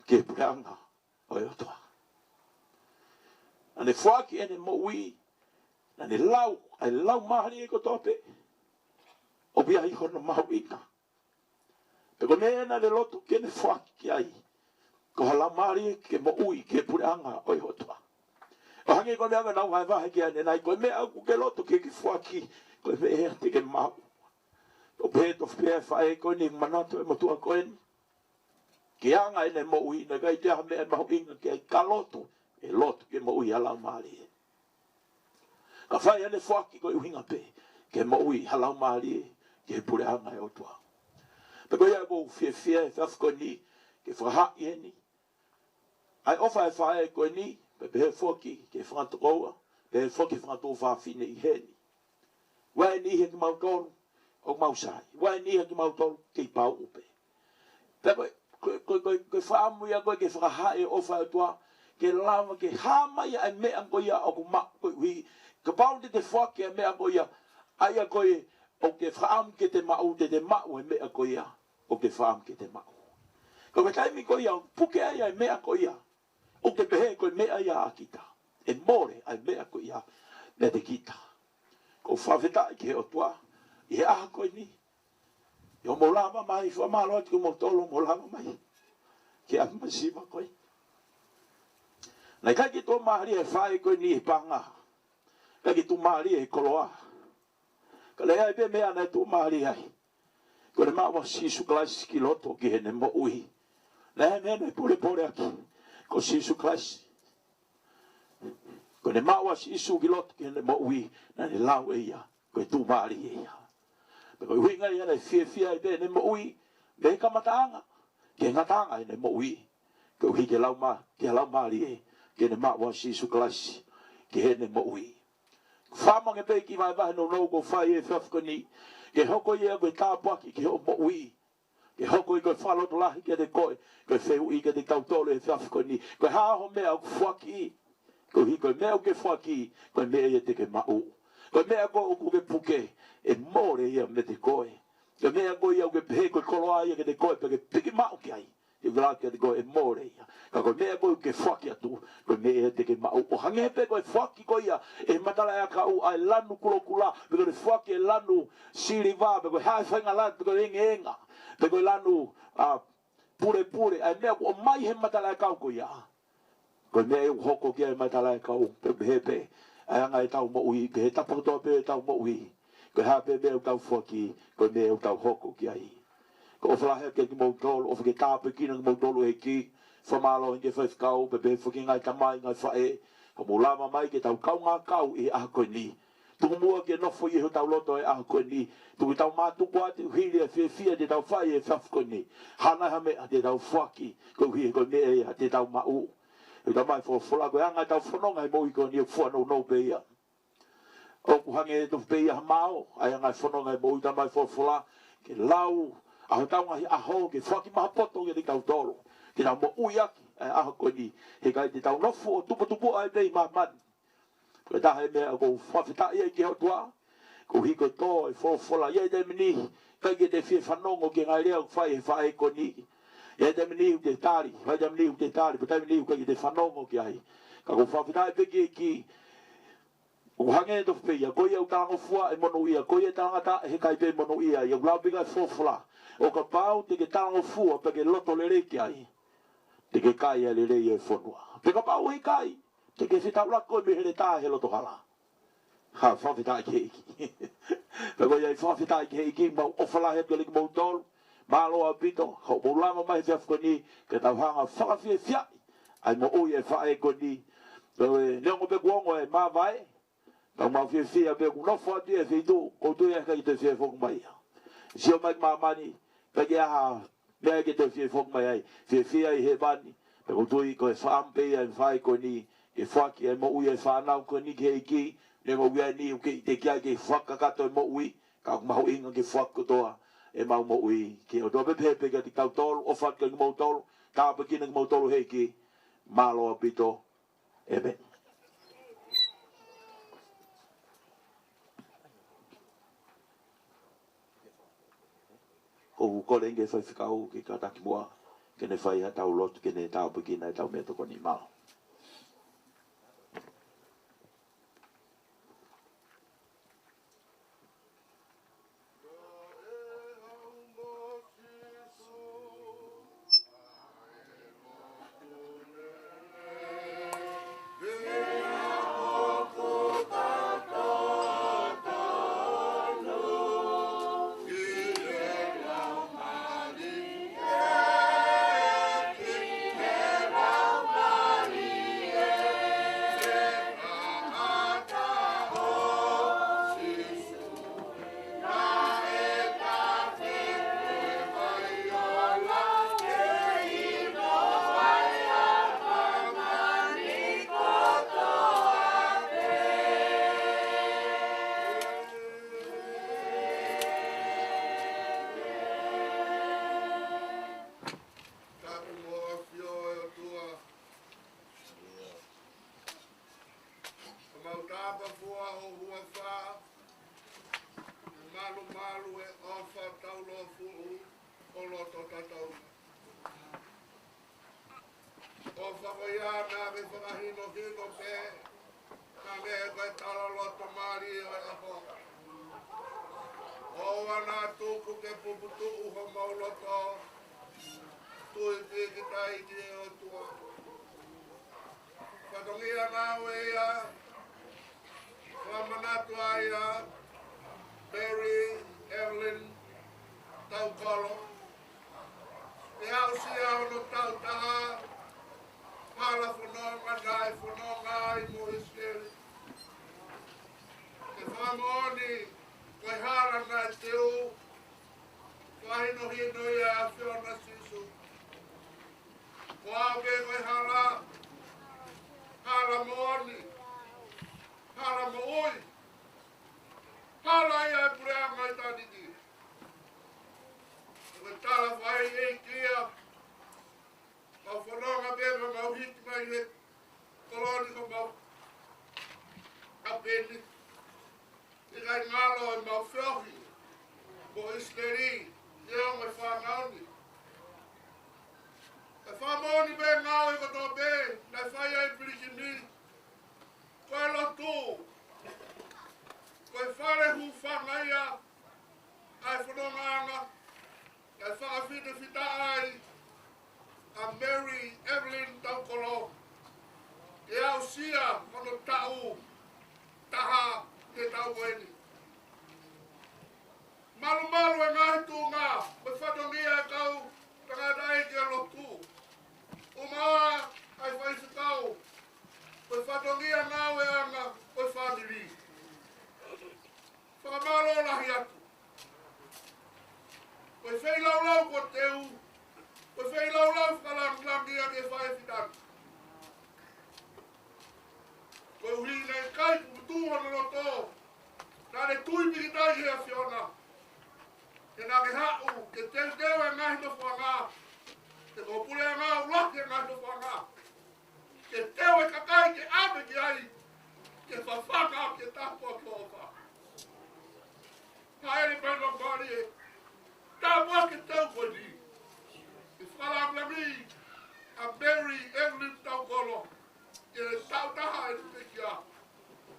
ki he puleʻanga ʻo e ʻOtua. Naʻa ne foaki ʻene moʻui, naʻa ne lau ʻa e laumālie kotoa pē ʻoku ʻi ai hono mahuʻinga. Pea ko e meʻa naʻa ne loto ke ne foaki ki ai, ko ha laumālie ke moʻui ki he puleʻanga ʻo e ʻOtua. ʻO hangē ko e meʻa naʻa ku vahevahe ki ai ʻanenai, ko e meʻa ʻoku ke loto ke ke foaki, ko e meʻa ia te ke maʻu. ʻOku pehē tofu pē ʻa e faʻē ko eni, manatu e motuʻa ko eni, ke anga ʻene moʻui, naʻe ʻikai toe ʻi ai ha meʻa mahuʻinga ki ai, ka loto, ʻe loto ke moʻui ha laumālie. Ka fai ʻene foaki ko e ʻuhinga pē ke moʻui ha laumālie ki he puleʻanga ʻo e ʻOtua. Pea ko ia ʻoku ou fiefia he efiafi ko eni ke fakahaaʻi eni ʻa e ʻofa ʻa e faʻē ko eni, pea pehē foki ki he fanga tokoua, pehē foki ki he fanga tuofāfine ʻi heni. ʻOku ʻi ai e niʻihi ʻiate kimautolu ʻoku mau sai. ʻOku ʻi ai e niʻihi ʻiate kimautolu kei pauʻu pē. Pea ko e, ko e, ko e, ko e, ko e fakaʻamu ia ko ē ke fakahā e ʻofa ʻa e ʻOtua, ke lava ke hā mai ʻa e meʻa ko ia ʻoku maʻu koeʻuhi, kapau te te foaki ʻa e meʻa ko ia, ʻa ia ko ē ʻoku ke fakaʻamu ke te maʻu, te te maʻu e meʻa ko ia ʻoku ke fakaʻamu ke te maʻu. Ka ko e taimi ko ia ʻoku puke ai ʻa e meʻa ko ia, ʻoku te pehē ko e meʻa ia ʻa kita, ʻe mole ʻa e meʻa ko ia meiate kita. ʻOku ou fakafetaʻi ki he ʻOtua ʻi he ʻaho ko eni, ʻi hoʻomou lava mai, fakamālō atu kiate kimoutolu hoʻomou lava mai ki he ʻapi masiva ko eni. Naʻe ʻikai ke tuʻumālie e faʻē ko eni he paʻanga, ʻikai ke tuʻumālie he koloa. Ka naʻe ʻi ai pē meʻa naʻe tuʻumālie ai. Ko ʻene maʻu ʻa Sīsū Kalaisi ki loto ki heʻene moʻui. Naʻe ʻi ai e meʻa naʻe polepole ʻaki, ko Sīsū Kalaisi. Ko ʻene maʻu ʻa Sīsū ki loto ki heʻene moʻui, naʻa ne lau ʻe ia ko e tuʻumālie ia. Pea ko e ʻuhinga ia naʻe fiefia ai pē ʻene moʻui mei he kamataʻanga ki he ngataʻanga ʻene moʻui, koeʻuhi ke laumā-, ke laumālie, ke ne maʻu ʻa Sīsū Kalaisi ki heʻene moʻui. Fakamanatu pē ki he vahevahe nounou ʻoku ou fai he efiafi ko eni, ke hoko ia ko e tāpuaki ki hoʻo moʻui, ke hoko ia ko e fakalotolahi kiate koe, ko e fehuʻi kiate kitautolu he efiafi ko eni, ko e hā hoʻo meʻa ʻoku foaki, koeʻuhi ko e meʻa ʻoku ke foaki, ko e meʻa ia te ke maʻu. Ko e meʻa ko ē ʻoku ke puke, ʻe mole ia meiate koe. Ko e meʻa ko ia ʻoku ke pehē ko e koloa ia kiate koe, pea ke piki maʻu ki ai, ʻe vala kiate koe, ʻe mole ia. Ka ko e meʻa ko ē ʻoku ke foaki atu, ko e meʻa ia te ke maʻu. ʻO hangē pē ko e foaki ko ia ʻe he matalaʻiʻakau ʻa e lanu kulokula, pe ko ʻene foaki e lanu siliva, pe ko e hā e faʻahinga lanu, pe ko e engeenga, pe ko e lanu, ʻa, pulepule, ʻa e meʻa ʻoku ʻomai he matalaʻiʻakau ko ia, ko e meʻa ia ʻoku hoko ki ai e matalaʻiʻakau, pea pehē pē ʻa e anga ʻetau moʻui, pea he tapa kotoa pē ʻetau moʻui, ko e hā pē meʻa ʻoku tau foaki, ko e meʻa ʻoku tau hoko ki ai. Ko e ʻofa lahi kiate kimoutolu, ʻofa ke tāpuekina kimoutolu ʻe he ʻEiki. Fakamālō ki he faifekau, pea pehē foki ki he ngaahi tamai, ngaahi faʻē, hoʻomou lava mai ke tau kaungā kau ʻi he ʻaho ko eni. Tuku muʻa ke nofo ʻi hotau loto he ʻaho ko eni. Tuku ke tau mātuku atu hili e fiefia te tau fai he efiafi ko eni. Hā nai ha meʻa te tau foaki, koeʻuhi ko e meʻa ia te tau maʻu. ʻE Tamai folofola, ko e anga ʻetau fononga he moʻui ko eni ʻoku fuʻu nounou pē ia. ʻOku hangē tofu pē ia ha mao, ʻa e anga e fononga he moʻui, Tamai folofola, ke lau ʻa hotau ngaahi ʻaho, ke foaki mahapoto kiate kitautolu, ke tau moʻui ʻaki ʻa e ʻaho ko eni, he ʻikai te tau nofo ʻo tuputupuʻa ai pē ʻi māmani. Ko e taha e meʻa ʻoku ou fakafetaʻi ai ki he ʻOtua, koeʻuhi ko e tō e folofola. ʻI ai e taimi ni ʻikai ke te fie fanongo ki he ngaahi lea ʻoku fai he faʻē ko eni. ʻI ai e taimi ni ʻoku te tali, ʻi ai e taimi ni ʻoku te tali, pea taimi ni ʻoku ʻikai ke te fanongo ki ai. Ka ʻoku ou fakafetaʻi pē ki he ʻEiki, ʻoku hangē tofu pē ia, ko ia ʻoku talangofua ʻe monūʻia, ko ia ʻe talangataʻa he ʻikai pē monūʻia ia. ʻOku lau pē ʻe he folofola, ʻo kapau te ke talangofua pea ke loto lelei ki ai, te ke kai ʻa e lelei ʻo e fonua. Pea kapau ʻe ʻikai, te ke fetaulaki koe mei he heletā he loto hala. Ha, fakafetaʻi ki he ʻEiki. Pea ko ia ʻi he fakafetaʻi ki he ʻEiki, mau ʻofa lahi atu kiate kimoutolu. Mālō ʻaupito hoʻomou lava mai he efiafi ko eni, ke tau hanga ʻo fakafiefiaʻi ʻa e moʻui ʻa e faʻē ko eni. Ko e neongo pē kuo ongo e māvae, ka ʻoku mau fiefia pē ʻoku nofo atu ia he feituʻu ʻoku ou tui ʻe ʻikai ke toe fie foki mai ia. Sio mai ki māmani, ʻikai ke ʻi ai ha meʻa ia ke toe fie foki mai ai, fiefia ʻi hēvani. Pea ʻoku ou tui ko e fakaʻamu pē ia ʻa e faʻē ko eni ke foaki ʻa e moʻui ʻa e fānau ko eni ki he ʻEiki. Neongo ʻoku ʻi ai e niʻihi ʻoku kei teʻeki ai ke fakakakato e moʻui, ka ʻoku mahuʻinga ke foaki kotoa ʻemau moʻui ki he ʻOtua. Pea pehē pē kiate kitautolu, ʻofa atu kiate kimoutolu, tāpuekina kimoutolu ʻe he ʻEiki. Mālō ʻaupito. ʻĒmeni. ʻOku ou kole ange ki he faifekau ke kātaki muʻa ke ne fai haʻatau lotu ke ne tāpuekina ʻetau meʻatokoni, mālō. Tapu mo ʻafio e ʻOtua. ʻOku mau tāpuaki ho huafa, malumalu e ʻofa taulōfuʻu ʻo loto tatau. ʻOfa ko ia naʻa ke fakahinohino pē, naʻa ne ko e talaloto mālie ʻo e ʻaho. ʻOua naʻa tuku ke puputuʻu homau loto, tui pīkitai ki he ʻOtua. Fatongia ngāue ia, fakamanatu ai ʻa Mary Evelyn Taukolo, ke aʻusia hono taʻu taha, hala fononga naʻe fononga ai mo ʻIsileli. Ke fakamoʻoni, ko e hala naʻe teu, fakahinohino ia ʻe he ʻAfiona Sīsū. Ko au pē ko e hala, hala moʻoni, hala moʻui, hala ia ʻo e puleʻanga ʻitāniti. Ko e tala fai ʻe he ʻEiki ia, mau fononga pē pea mau hiki mai he kolo ni ko mau ʻapeni. ʻIkai ngalo ʻemau feohi mo ʻIsileli, ʻi he ongo fānau ni. ʻE fakamoʻoni pē ngāue kotoa pē naʻe fai ai ʻa Pilikimi, ko e lotu, ko e fale hūfanga ia ʻa e fonongaʻanga, naʻe fakafitafitaʻa ai ʻa Mary Evelyn Taukolo, ke aʻusia hono taʻu taha he taʻu ko eni. Malumalu e ngaahi tuʻunga mo e fatongia e kau tangataʻeiki ʻo e lotu. ʻUmaʻā ʻa e faifekau, mo e fatongia ngāueʻanga ʻo e fāmili. Fakamālō lahi atu. Ko e feilaulau kuo teu, ko e feilaulau fakalāngilangi ia ke fai e fitani. Koeʻuhi naʻe ʻikai puputuʻu hono loto, naʻa ne tui pīkitai ki he ʻAfiona. He naʻa ke haʻu ke teuteu e ngaahi nofoʻanga, he ko e puleʻanga ʻuluaki e ngaahi nofoʻanga. Ke teu e kakai ke ʻave ki ai, ke fafanga, ke tāpuakiʻi ʻofa. Hāʻele mai Laumālie, tāpuakiʻi e teu ko eni. Ke fakalāngilangiʻi ʻa Mary Evelyn Taukolo, ʻi he taʻu taha ʻene pekia.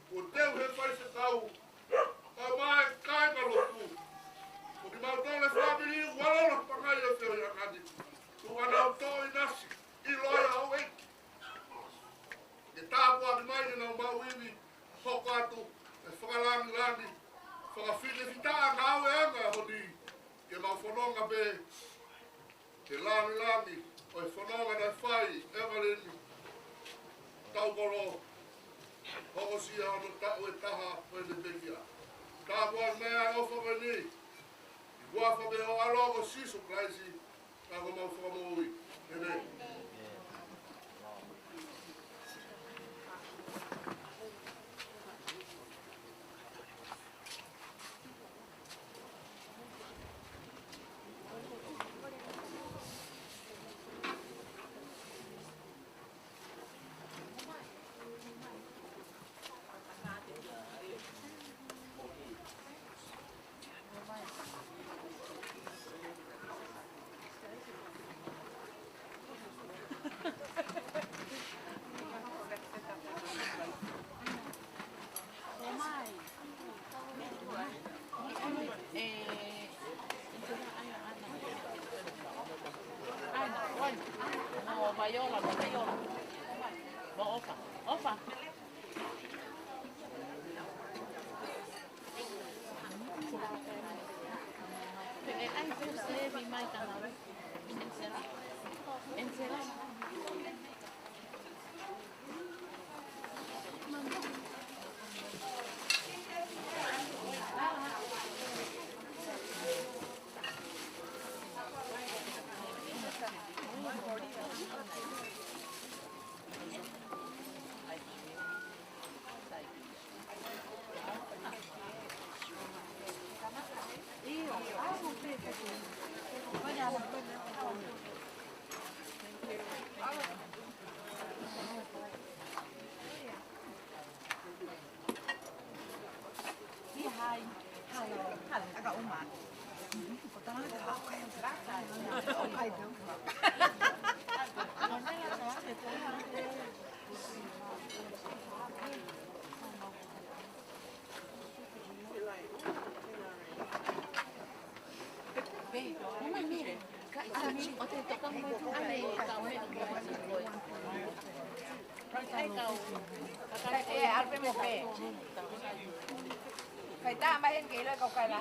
Kuo teu he faifekau, ʻa e kāingalotu, ʻo kimautolu e fāmili ʻoku ʻalu ʻo pangai e feohiʻanga ni. Tuku ke nau tō ʻinasi, ʻiloa ʻa houʻeiki. Ke tāpuakiʻi mai ke nau maʻu ivi, hoko atu e fakalāngilangi, fakafitafitaʻa ngāueʻanga ʻo e ʻaho ni, ke mau fononga pē he lāngilangi ʻo e fononga naʻe fai ʻe Evelyn Taukolo, hokosia hono taʻu ʻe taha ʻo ʻene pekia. Tāpuakiʻi mai ʻa e ʻofa ko eni, ʻi he huafa pē ho ʻAlo ko Sīsū Kalaisi, ko homau Fakamoʻui. ʻĒmeni. Kai tā mai heni ke ʻilo e kau kaila.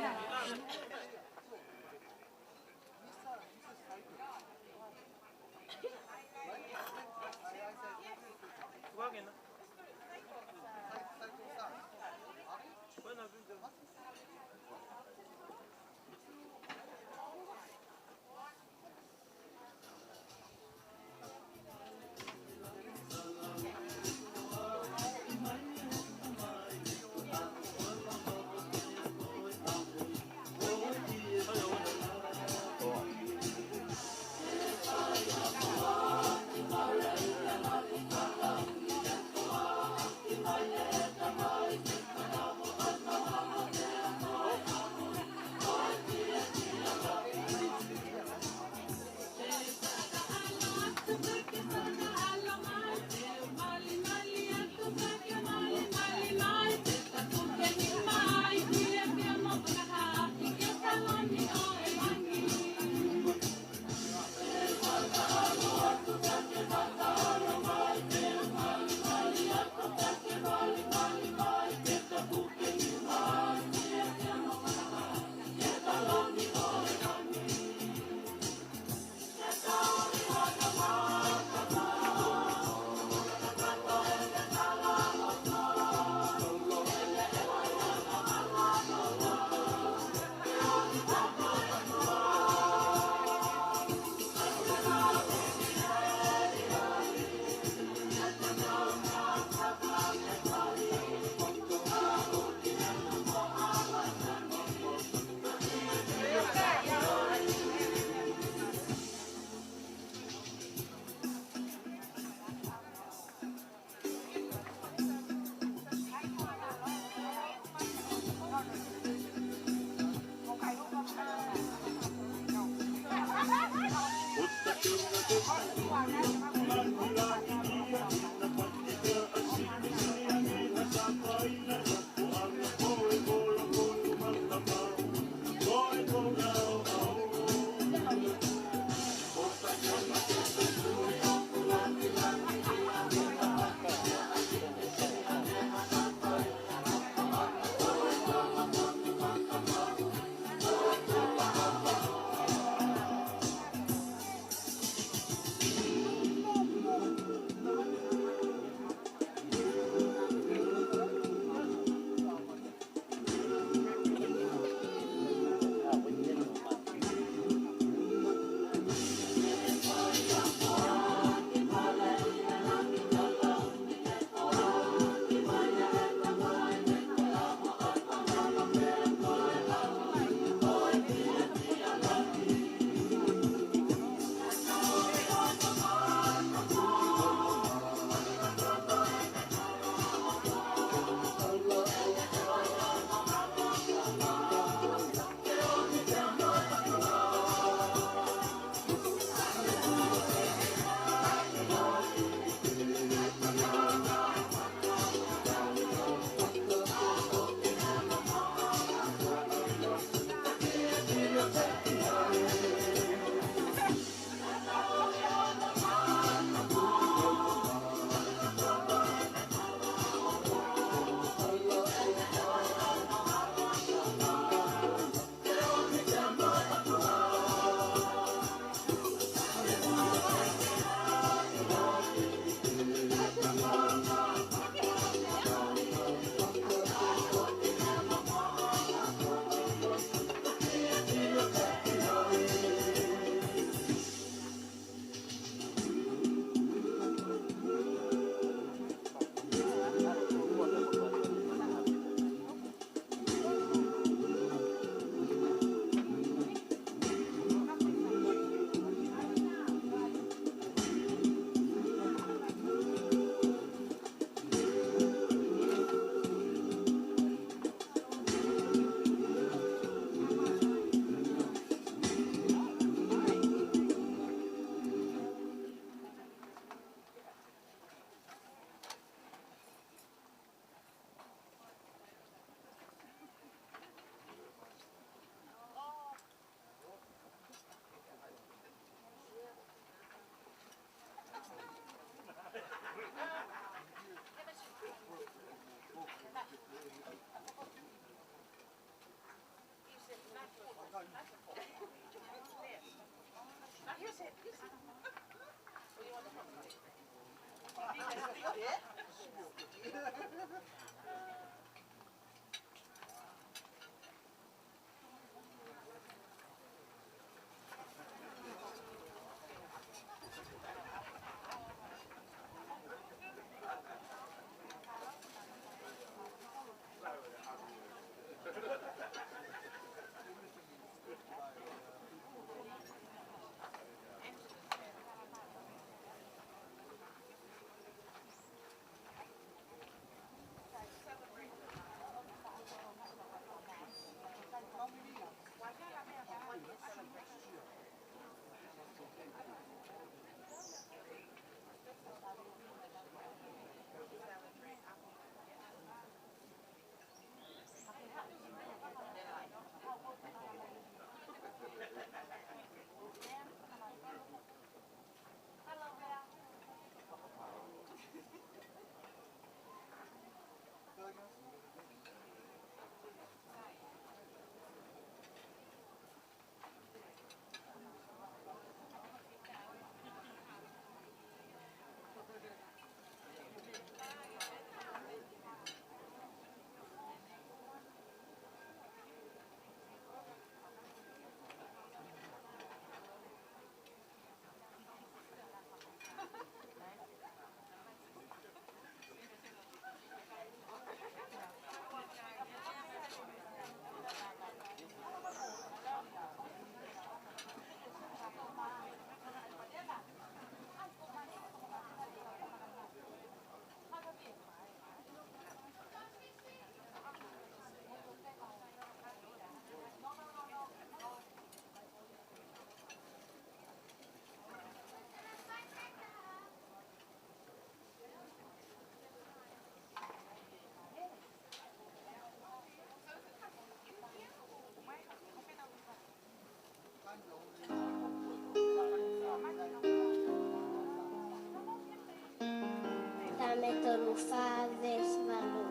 Saame tolu fā veesi valu.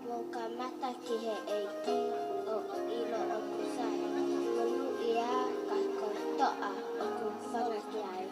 Mou kamata ki he ʻEiki ʻo ʻilo ʻoku sai. Monūʻia ka ko e toʻa ʻoku fanga ki ai.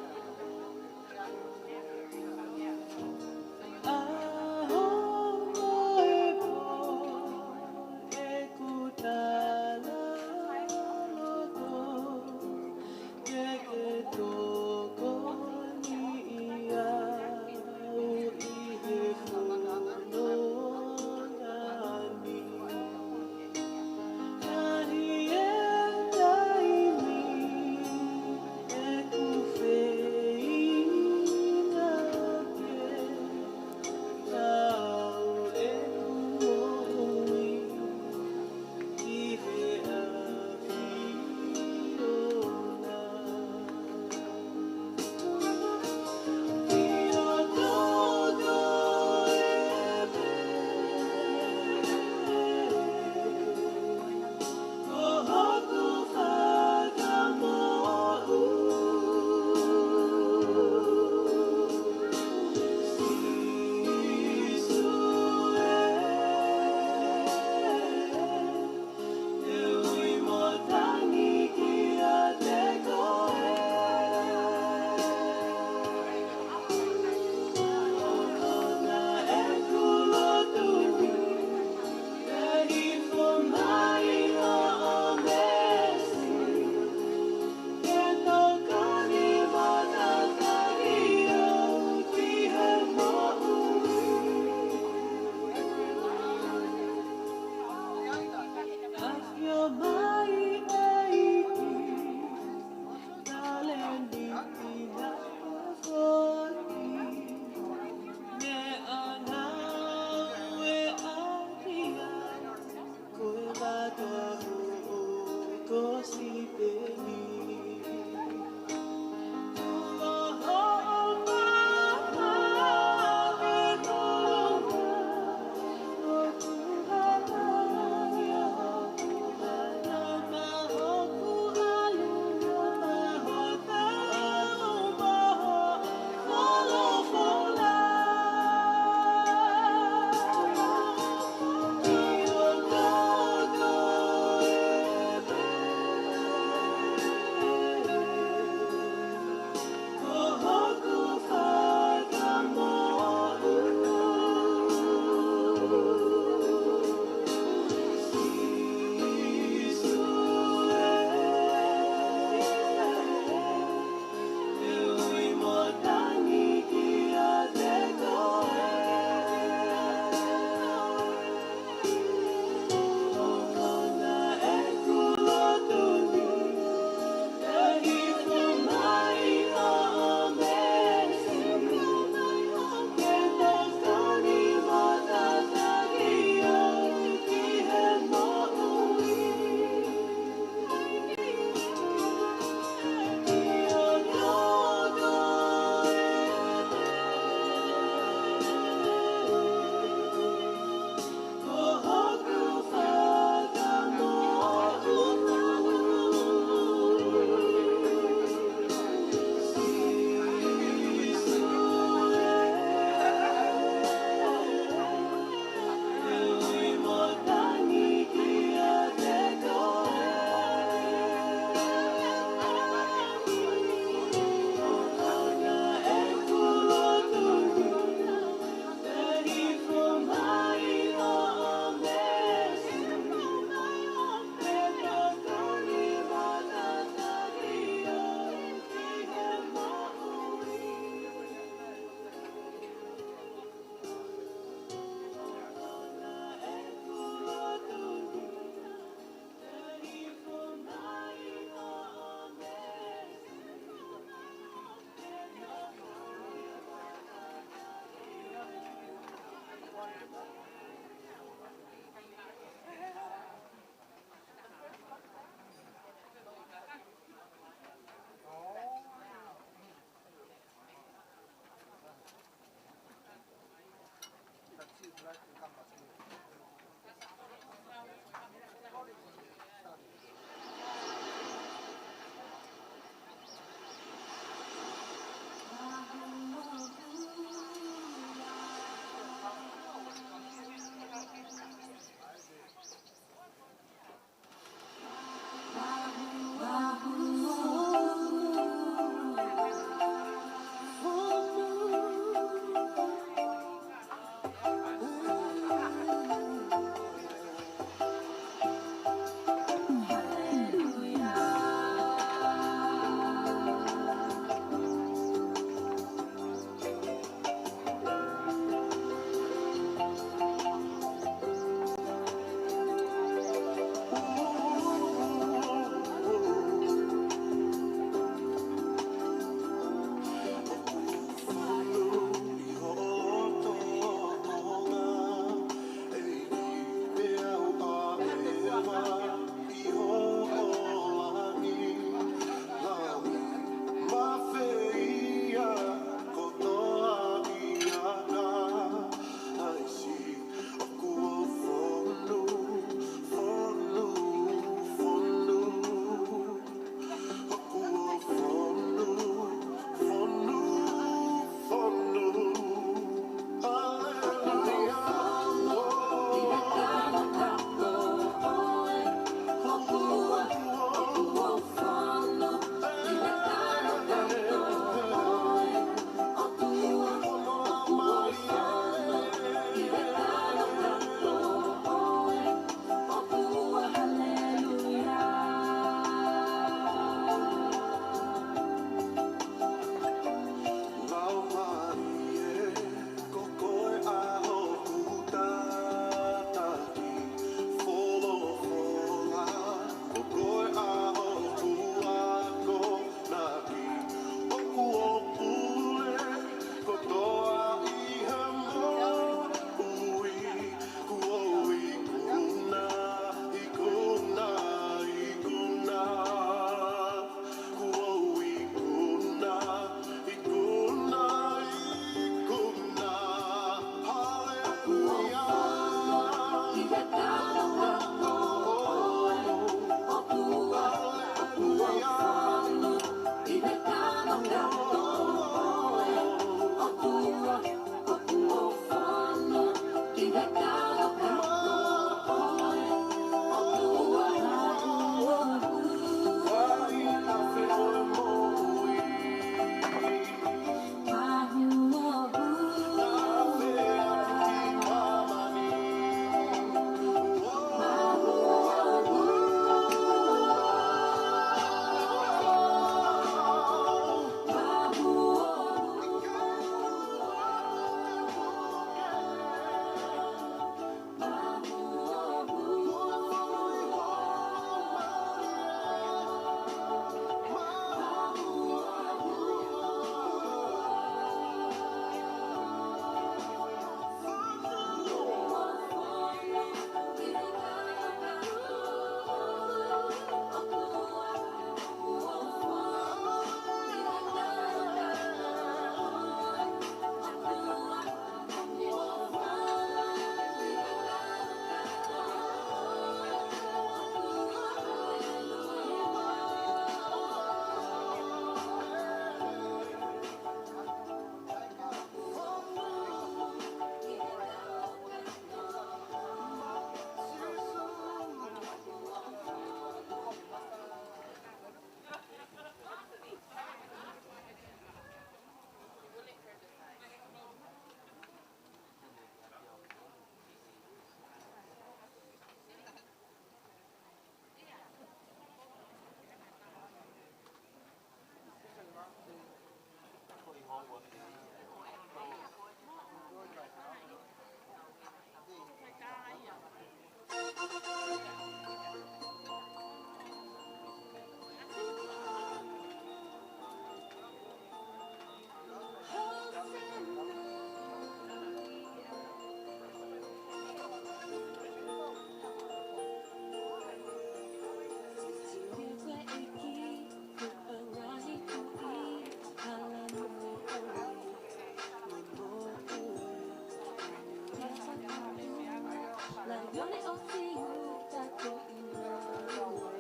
Lone o ti uta ko i maue,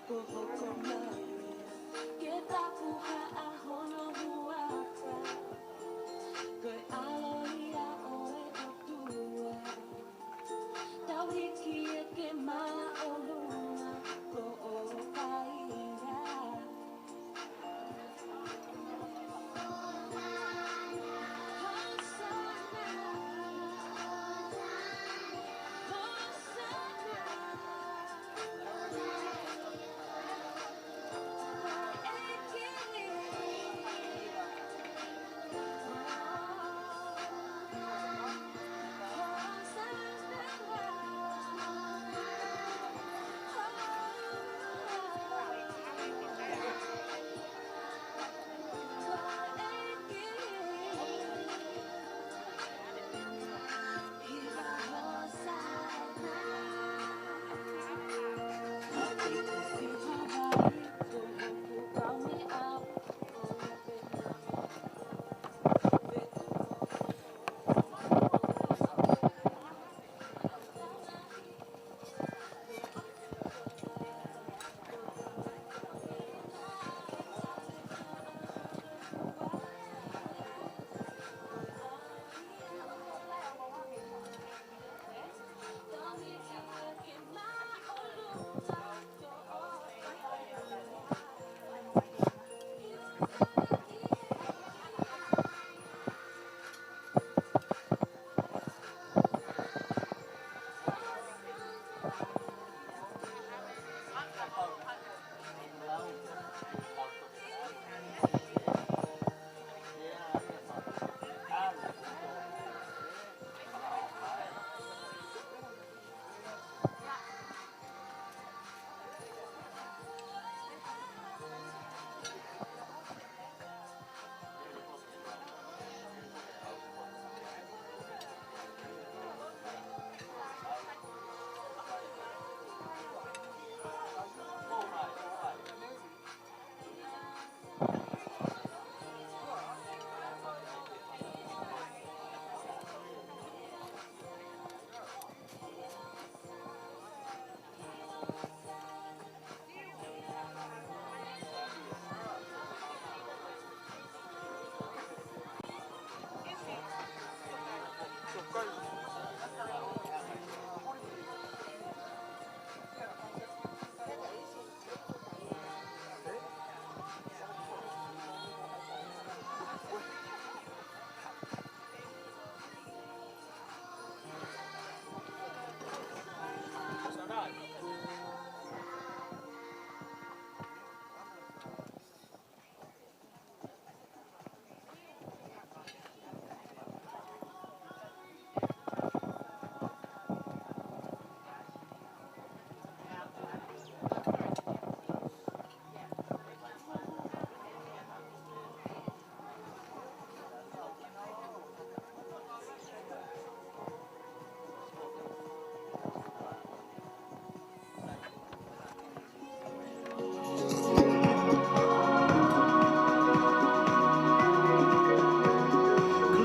ko hoko mai ke tapu ha ʻaho no huaka, ko e ʻaloʻi ʻa e ʻOtua. Tau hiki e ke māʻolunga ko o paia.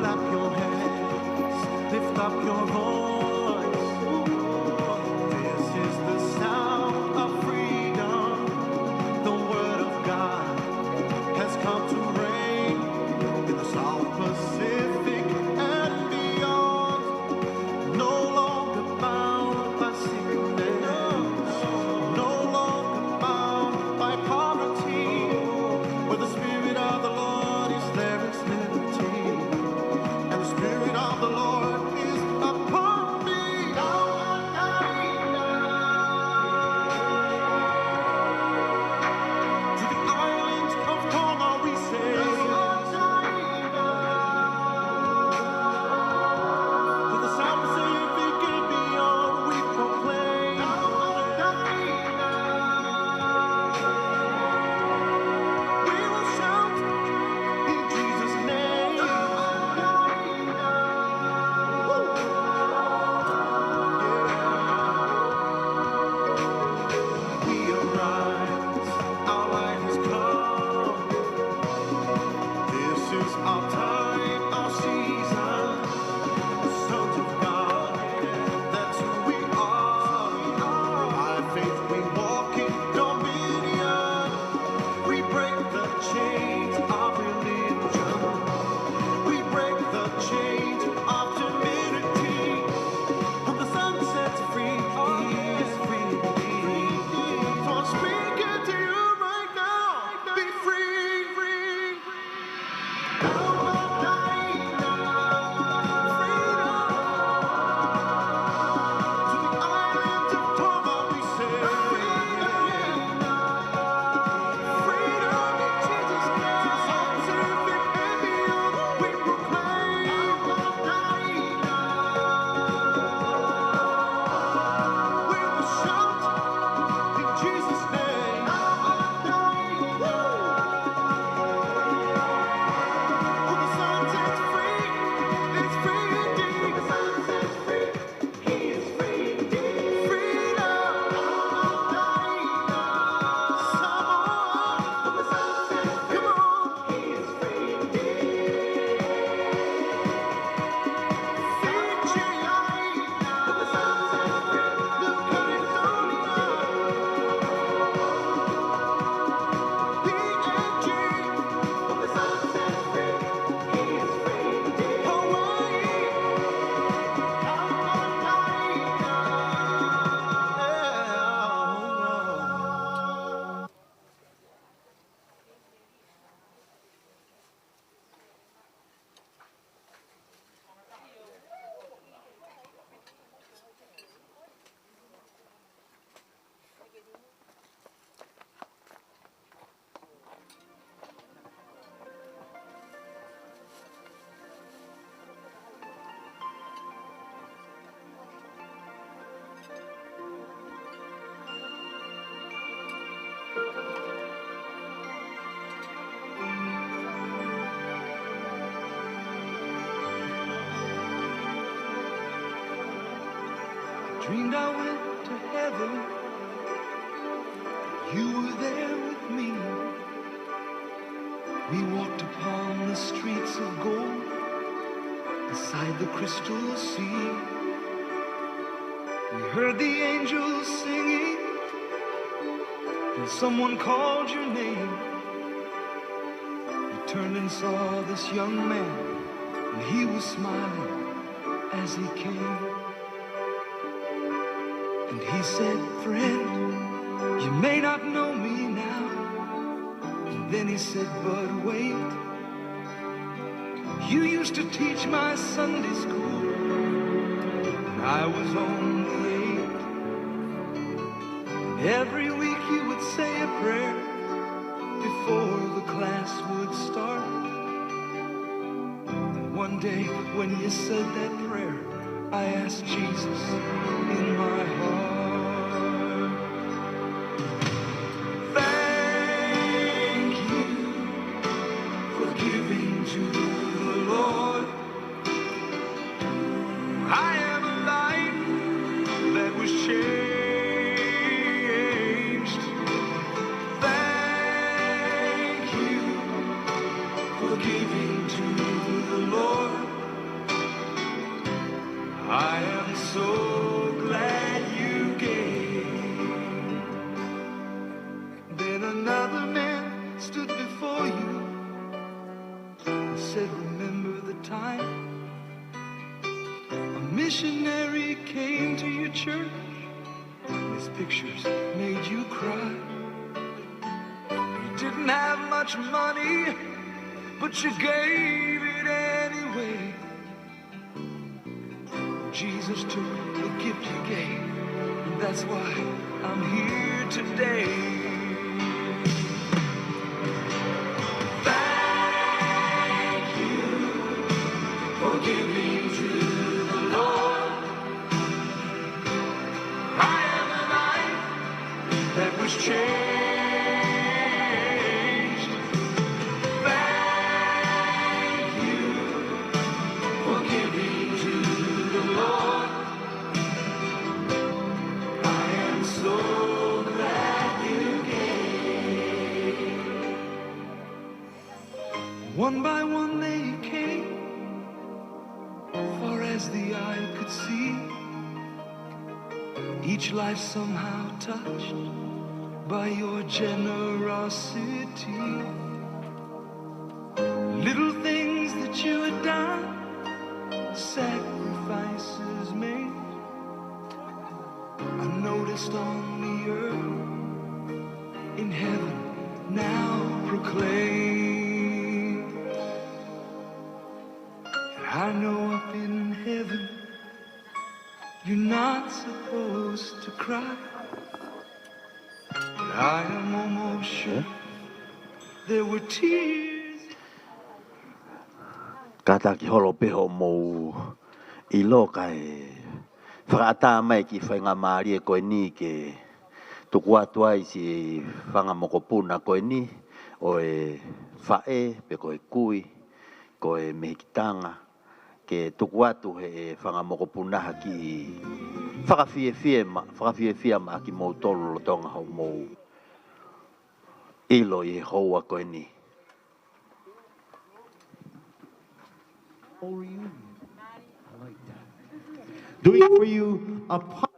Clap your hands, lift up your voice. This is the sound of freedom, the word of God has come to reign in the South Pacific and beyond. No longer bound by sickness, no longer bound by poverty. Where the Spirit of the Lord is, there is liberty. And the Spirit of the Lord is upon Dreamed I went to heaven. You were there with me. We walked upon the streets of gold, beside the crystal sea. We heard the angels singing, and someone called your name. We turned and saw this young man, and he was smiling as he came. And he said, "Friend, you may not know me now." And then he said, "But wait. You used to teach my Sunday school when I was only eight. And every week you would say a prayer before the class would start. And one day when you said that prayer, I asked Jesus in my heart, "Thank you for giving to the Lord. I am a life that was changed. Thank you for giving to the Lord. I am so glad you gave." Then another man stood before you and said, "Remember the time a missionary came to your church. His pictures made you cry. You didn't have much money, but you gave it anyway. Jesus took the gift you gave, and that's why I'm here today." Thank you for giving to the Lord. I am a life that was changed. Thank you for giving to the Lord. I am so glad you gave. One by one they came, far as the eye could see. Each life somehow touched by your generosity. Little things that you had done, sacrifices made, unnoticed on the earth, in heaven now proclaimed. And I know up in heaven you're not supposed to cry, but I am almost sure there were tears. Kātaki holo pē hoʻomou ʻilo kae fakaʻatā mai e kiʻi faingamālie ko eni ke tuku atu ai siʻi fanga mokopuna ko eni, ʻo e faʻē pe ko e kui, ko e mehikitanga, ke tuku atu he fanga mokopuna ha kiʻi fakafiefia ma-, fakafiefia maʻa kimoutolu lolotonga hoʻomou ʻilo ʻi he houa ko eni. Doing for you a part.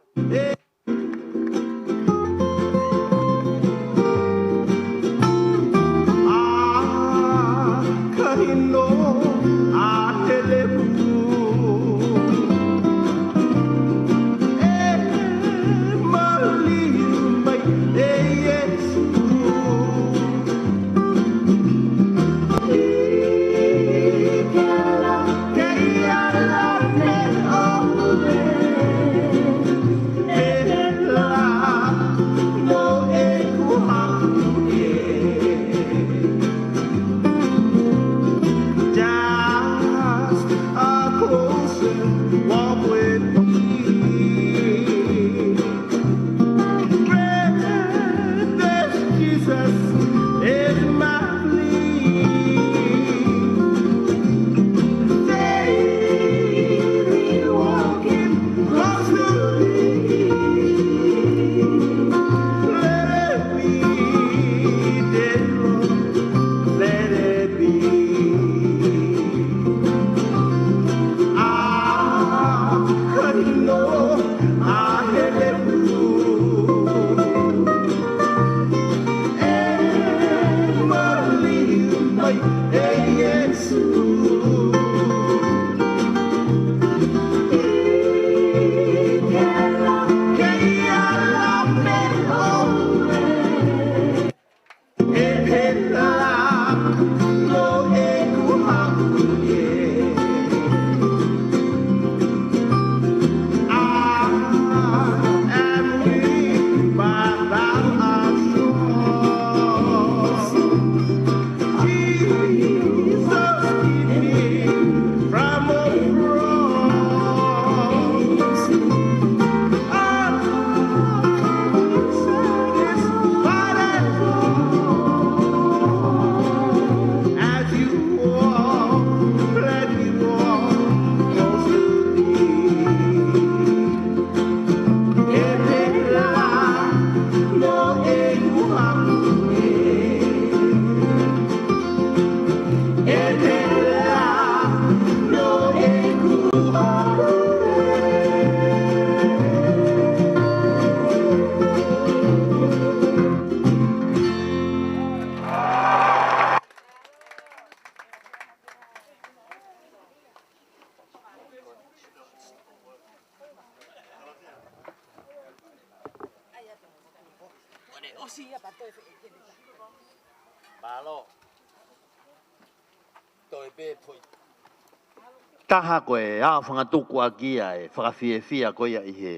Taha ko e ʻaofangatuku ʻaki ia e fakafiefia ko ia ʻi he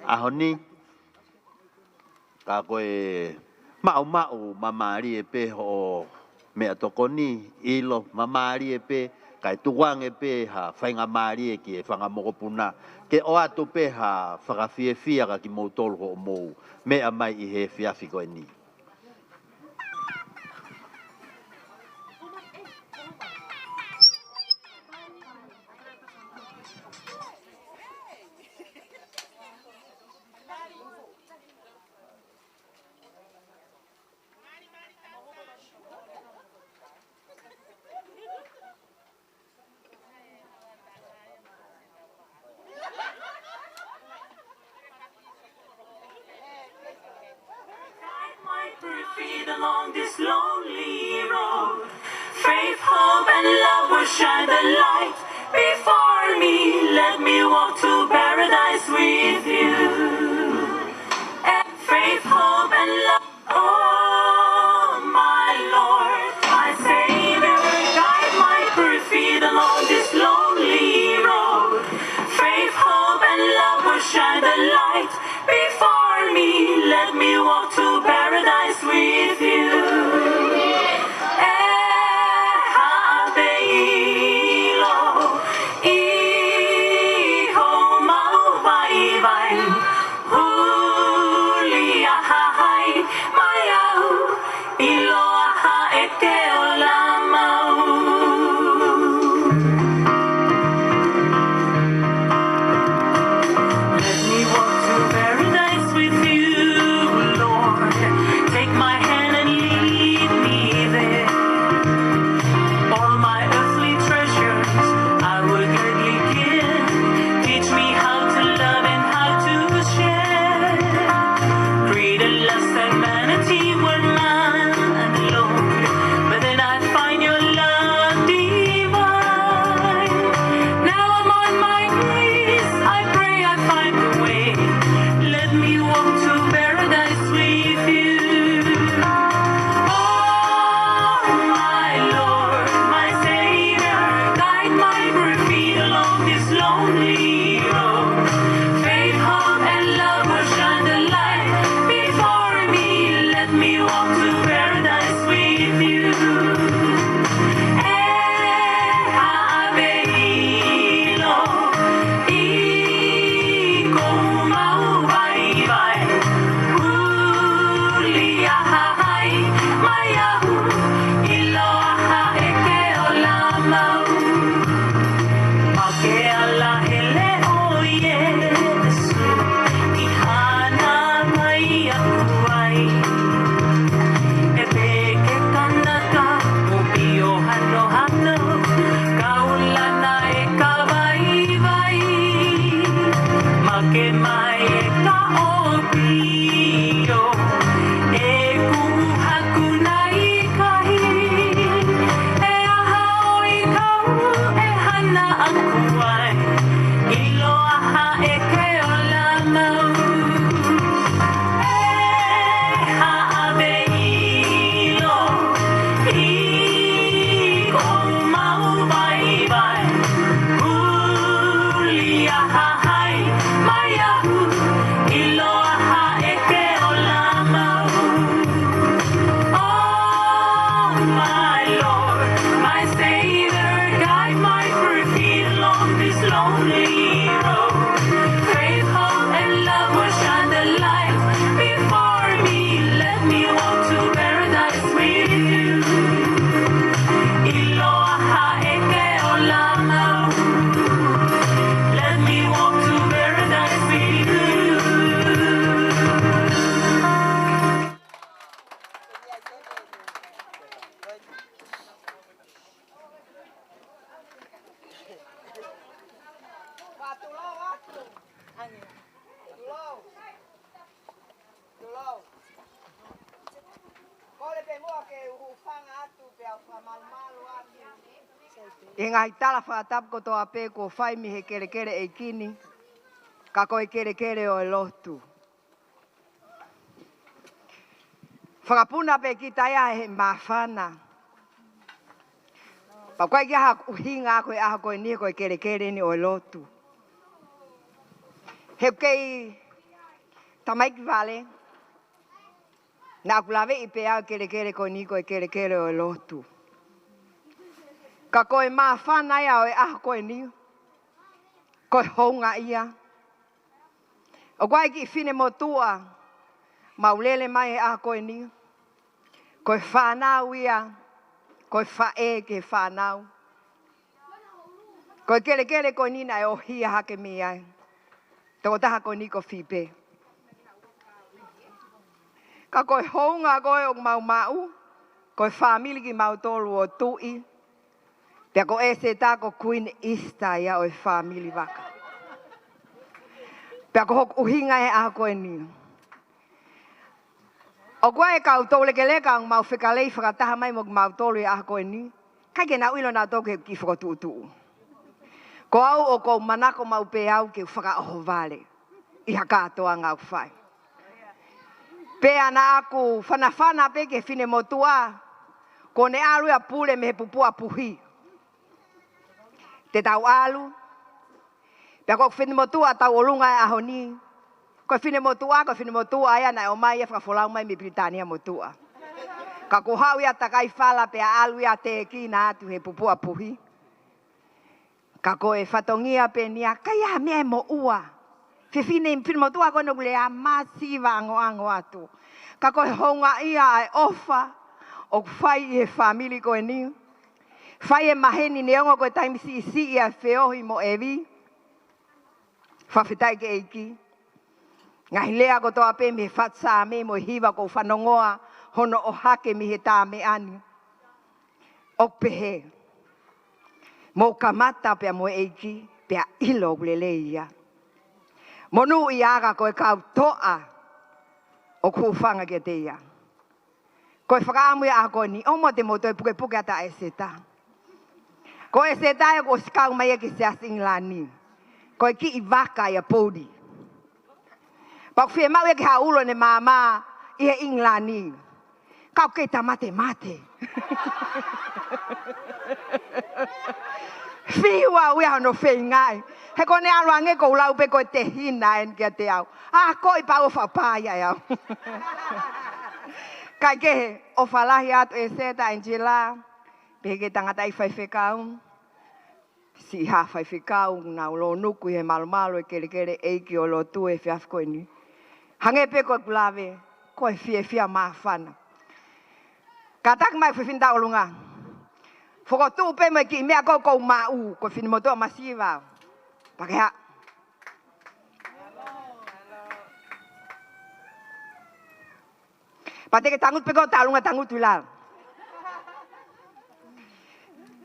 ʻaho ni. Ka ko e maʻumaʻu māmālie pē hoʻo meʻatokoni, ʻilo māmālie pē, kae tukuange pē ha faingamālie ki he fanga mokopuna ke ʻoatu pē ha fakafiefia kia kimoutolu hoʻomou meʻa mai ʻi he efiafi ko eni. Guide my feet along this lonely road. Faith, hope, and love will shine the light before me. Let me walk to paradise with you. And faith, hope, and love, oh my Lord, my Savior, guide my feet along this lonely road. Faith, hope, and love will shine the light before me. Let me walk to paradise with you. E haʻape ʻilo ʻi homau vaivai, huli ʻa hai mai au, ʻiloa haʻeke ola mau. Let me walk to paradise with you, Lord. Take my hand and lead Ke mai e kaʻo pio, e kuʻu haku nai kahi, e aha ʻoi kau e hana aku ai, ʻiloa haʻeke ola mau. E haʻave ʻilo, ʻi ko mau vaivai, huli a hahai, mai ahu, ʻiloa haʻeke ola mau. Oh, my Lord, my Savior, guide my poor feet along this lonely road. Faith, hope, and love will shine the light before me. Let me walk to paradise with you. ʻIloa haʻeke ola mau. Let me walk to paradise with you. ʻI he ngaahi tala fakatapu kotoa pē kuo fai mei he kelekele ʻeiki ni, ka ko e kelekele ʻo e lotu. Fakapuna pē kita ia he māfana. Pea ʻoku ʻikai ke ʻi ai ha ʻuhinga ko e ʻaho ko eni ko e kelekele ni ʻo e lotu. He ʻoku kei tamaiki vale, naʻa ku laveʻi pē au e kelekele ko eni ko e kelekele ʻo e lotu. Ka ko e māfana ia ʻo e ʻaho ko eni, ko e houngaʻia. ʻOku ʻi ai e kiʻi finemotuʻa mau lele mai he ʻaho ko eni. Ko e fānau ia, ko e faʻē ki he fānau. Ko e kelekele ko eni naʻe ʻohia hake mei ai e tokotaha ko eni ko Fipe. Ka ko e hounga ko ē ʻoku mau maʻu, ko e fāmili kimautolu ʻo Tuʻi. Pea ko ʻEseta ko Queen Easter ia ʻo e fāmili vaka. Pea ko hoku ʻuhinga he ʻaho ko eni. ʻOku ʻi ai e kau toulekeleka ʻoku mau fekalei fakataha mai mo kimautolu he ʻaho ko eni. ʻIkai ke nau ʻilo nautolu ki he kiʻi fokotuʻutuʻu. Ko au ʻoku ou manako maʻu pē au ke u fakaʻohovale ʻi ha kātoanga ʻoku fai. Pea naʻa ku fanafana pē ki he finemotuʻa, kuo ne ʻalu ia ʻo pule mei he pupuʻa puhi. Te tau ʻalu. Pea ko e finemotuʻa tauʻolunga e ʻaho ni. Ko e finemotuʻa, ko e finemotuʻa ia naʻe ʻomai ia fakafolau mai mei Pilitānia Motuʻa. Ka kuo haʻu ia takai fala pea ʻalu ia ʻo tēkina atu he pupuʻa puhi. Ka ko e fatongia pē eni ia, ʻikai ha meʻa ʻe moʻua. Fefine, finemotuʻa ko eni ʻoku lea masiva angoango atu. Ka ko e houngaʻia ʻa e ʻofa ʻoku fai ʻi he fāmili ko eni. Fai e maheni neongo ko e taimi siʻisiʻi ʻa e feohi mo ʻEvi. Fakafetaʻi ki he ʻEiki. Ngaahi lea kotoa pē mei he faʻu Saame mo e hiva ʻoku ou fanongoa hono ʻohake mei he tā meʻa ni. ʻOku pehē, mou kamata pea mo e ʻEiki, pea ʻilo ʻoku lelei ia. Monūʻia ka ko e kau toʻa ʻoku hūfanga kiate ia. Ko e fakaʻamu ia ʻaho ko eni, ʻoua te mou toe pukepuke ʻa ʻEseta. Ko ʻEseta ia kuo ʻosi kau mai ia ki he Siasi ʻIngilani. Ko e kiʻi vaka ia poli. Pea ʻoku fiemaʻu ia ke haʻu ʻo ulo ʻene maama ʻi he ʻIngilani. Ka ʻoku kei tāmatemate. Fiu au ia hono feingaʻi. He ko ʻene ʻalu ange ʻoku ou lau pē ko e tehina eni kiate au. ʻA ko i pau ʻo fakapā ia ʻe au. Kae kehe, ʻofa lahi atu ʻEseta, Angela, pehē ki he tangataʻeiki faifekau. Siʻi hā faifekau, nau lōnuku ʻi he malumalu e kelekele ʻeiki ʻo e lotu he efiafi ko eni. Hangē pē ko ʻeku lave, ko e fiefia māfana. Kātaki mai fefine tauʻolunga. Fokotuʻu pē mo e kiʻi meʻa ko ē ʻoku ou maʻu, ko e finemotuʻa masiva. Pea ke haʻu. Pea te ke tangutu pē ko ē ʻo tauʻolunga tangutu ʻi lalo.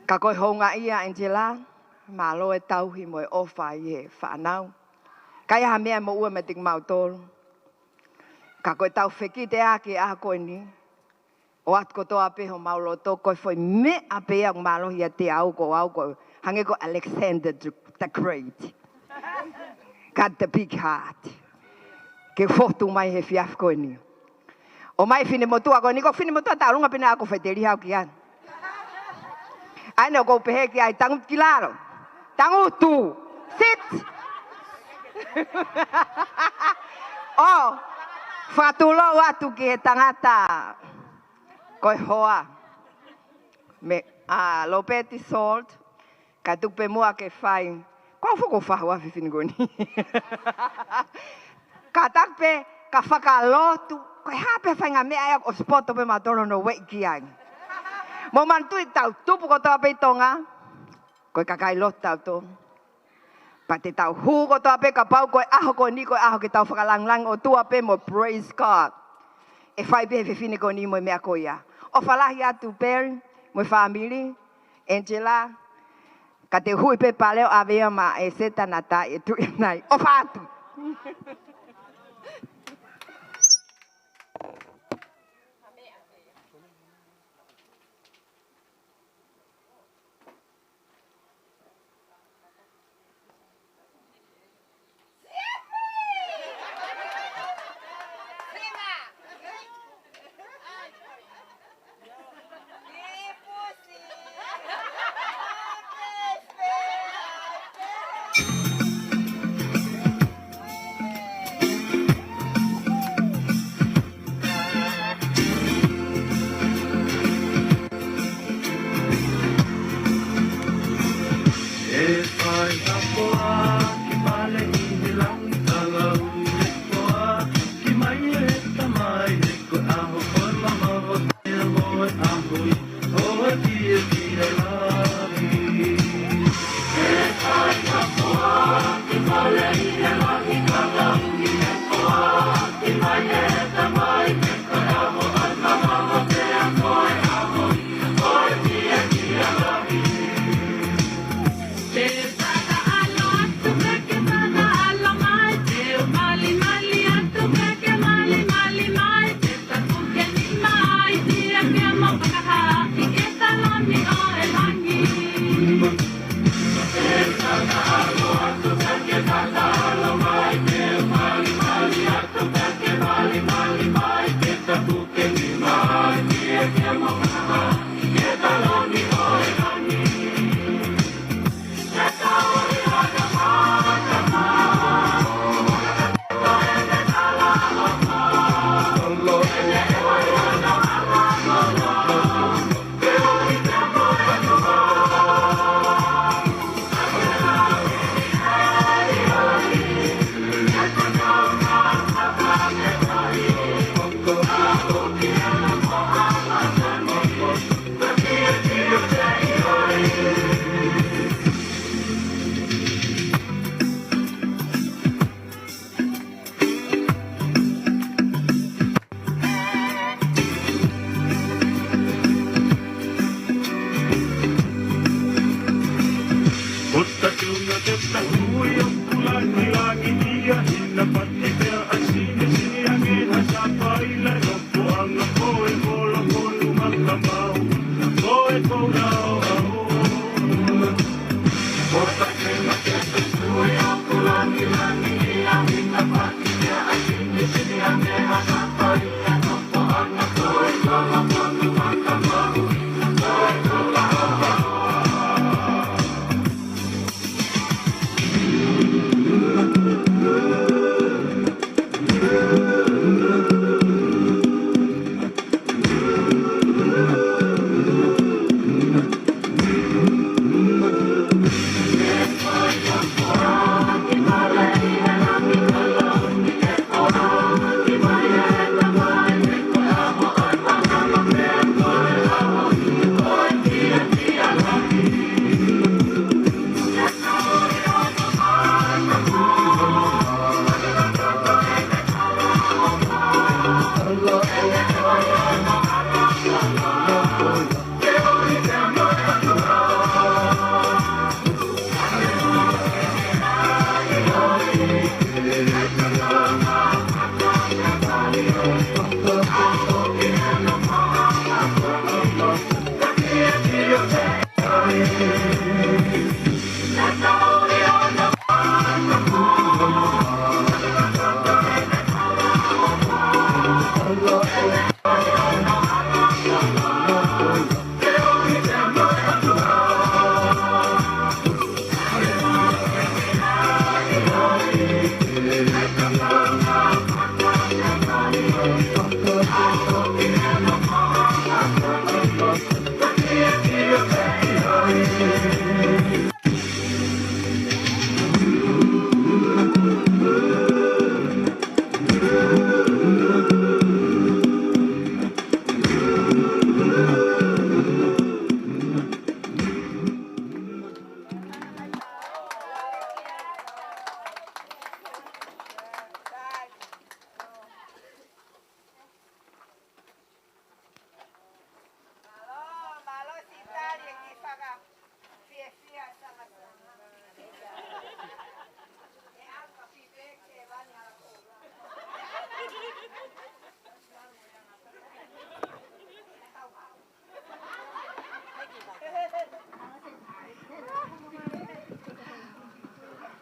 Ka ko e houngaʻia Angela, mālō e tauhi mo e ʻofa ʻi he fānau. ʻIkai ha meʻa moʻua meiate kimautolu. Ka ko ʻetau fekiteʻaki ʻa ko eni, ʻoatu kotoa pē homau loto, ko e foʻi meʻa pē ia ʻoku mālohi ʻiate au, ko au ko, hangē ko Alexander the, the Great. Got the big heart. Ke fotu mai he efiafi ko eni. ʻOmai finemotuʻa ko eni, ko finemotuʻa tauʻolunga pē naʻa ku feteliha au ki ai. ʻA ia naʻa ku pehē ki ai, tangutu ki lalo. Tangutu. Sit. ʻO fakatulou atu ki he tangata ko e hoa. Meʻa, Lopeti Salt, ka tuku pē muʻa ke fai. Ko au foki ʻoku fahu ʻa e fefine ko eni. Ka tuku pē, ka fakalotu. Ko e hā pē faʻahinga meʻa ia ʻoku poto pē mautolu hono ueʻi ki ai. Mou manatuʻi tau tupu kotoa pē ʻi Tonga. Ko e kakai lotu tautolu. Pea te tau hū kotoa pē kapau ko e ʻaho ko eni, ko e ʻaho ke tau fakalāngilangi ʻOtua pē mo praise God. ʻE fai pē he fefine ko eni mo e meʻa ko ia. ʻOfa lahi atu Perry, mo e fāmili, Angela, ka te u hui pē paleo ʻave ia maʻa ʻEseta naʻa ta e tuʻi nai. ʻOfa atu.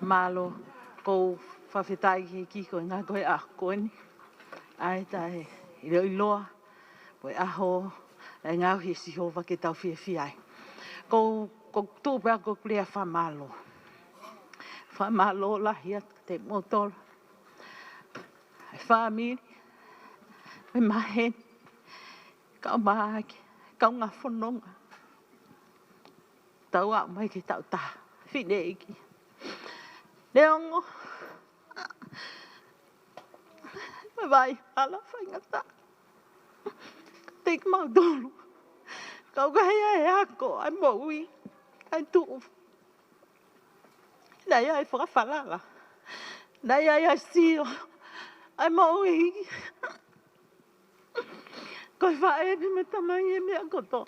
Mālō, ʻoku ou fakafetaʻi ki he ʻEiki ko e ngaahi ko e ʻaho ko eni. ʻA e taʻe ʻiloʻiloa, ko e ʻaho, ʻa e ngaohi ʻe Sihova ke tau fiefia ai. ʻOku ou, ʻoku ou tuʻu pē ʻoku ou lea fakamālō. Fakamālō lahi atu kiate kimoutolu. ʻA e fāmili, mo e maheni, kau mahaki, kaungā fononga. Tau aʻu mai ki he taʻu taha, fineʻeiki. Neongo, mo e vaʻinga faingataʻa. Kiate kimautolu. Kau ka hea e ako, ʻa e moʻui, ʻa e tuʻu. Naʻe ʻi ai e fakafalala. Naʻe ʻi ai e sio. ʻA e moʻui. Ko e faʻē pē mo e tamai e meʻa kotoa.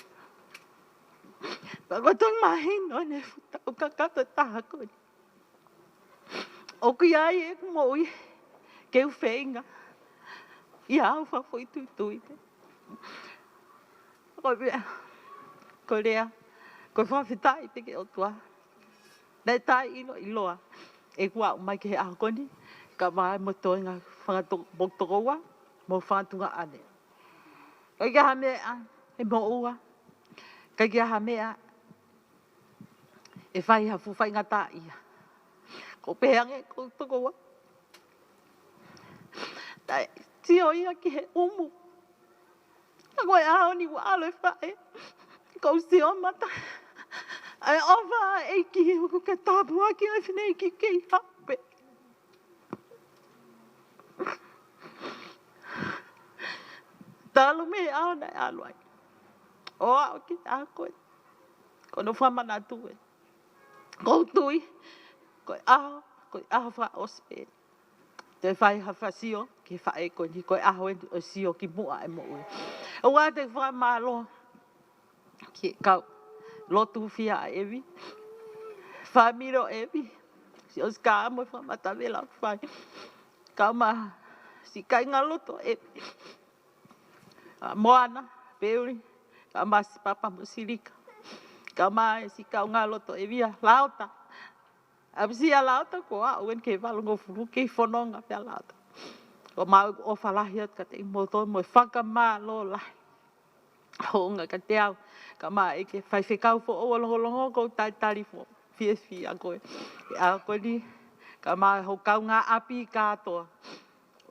Pea ko e toki mahino ʻene futa ʻo kakato e taha ko ē. ʻOku ʻi ai ʻeku moʻui ke u feinga. ʻIa au fakafoʻituitui pē. Ko e meʻa, ko e lea, ko e fakafetaʻi pē ki he ʻOtua. Naʻe taʻeʻiloʻiloa ʻeku aʻu mai ki he ʻaho ko eni, kae ʻumaʻā mo e toenga fanga to-, mo e tokoua, mo e fanga tuongaʻane. ʻIkai ke ʻi ai ha meʻa ʻe moʻua, ʻikai ke ʻi ai ha meʻa ʻe fai ha fuʻu faingataʻaʻia. Ko e pehē ange ko e tokoua. Naʻe sio ia ki he ʻumu. Ka ko e ʻaho ni ʻoku ʻalu e faʻē, ʻoku ou sio mata. ʻA e ʻofa ʻa e ʻEiki ʻoku ke tāpuaki ai e fineʻeiki kei hape. Talu mei he ʻaho naʻe ʻalu ai. ʻO aʻu ki he ʻaho ko ē. Ko hono fakamanatu ē. ʻOku ou tui, ko e ʻaho, ko e ʻaho fakaʻosi pē. Te u fai ha fakasio ki he faʻē ko eni, ko e ʻaho eni ʻo e sio ki muʻa e moʻui. ʻOua te u fakamālō ki he kau lotu fia ʻa ʻEvi. Fāmili ʻo ʻEvi. Siʻosi Kā mo e fakamatavela ʻoku fai. Kau mai siʻi kāingalotu ʻo ʻEvi. ʻA Moana, Peuli, kau mai siʻi Papa mo Silika. Kau mai siʻi kāingalotu ʻo ʻEvi ʻa Laota. ʻApisia Laota ko ā, ʻoku eni ke valungofulu kei fononga pē ʻa Laota. ʻOku mau ʻofa lahi atu kiate kimoutolu mo e fakamālō lahi. Hounga kiate au, kae ʻumaʻā e faifekau foʻou ʻo Longolongo ʻoku ou talitali foʻou. Fiefia ko e. ʻA ko eni, kae ʻumaʻā hoku kaungāʻapi kātoa.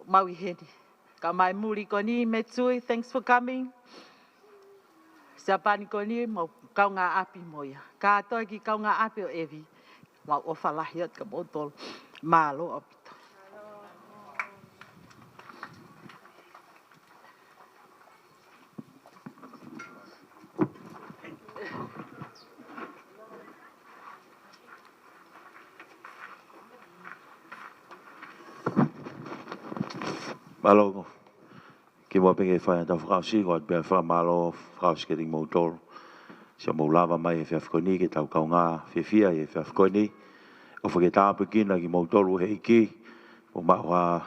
Mau ʻi heni. Kae ʻumaʻā e muli ko eni, Metsui, thanks for coming. Siapani ko eni, mau kaungāʻapi mo ia. Kātoa e kiʻi kaungāʻapi ʻo ʻEvi. Mau ʻofa lahi atu kia moutolu. Mālō ʻaupito. Mālō. Kimuʻa pē ke fai ʻetau fakaʻosi, ko atu pē fakamālō fakaʻosi kiate kimoutolu. Siʻomou lava mai he efiafi ko eni ke tau kaungā fiefia he efiafi ko eni. ʻOfa ke tāpuekina kimoutolu ʻe he ʻEiki. ʻoku maʻu ha,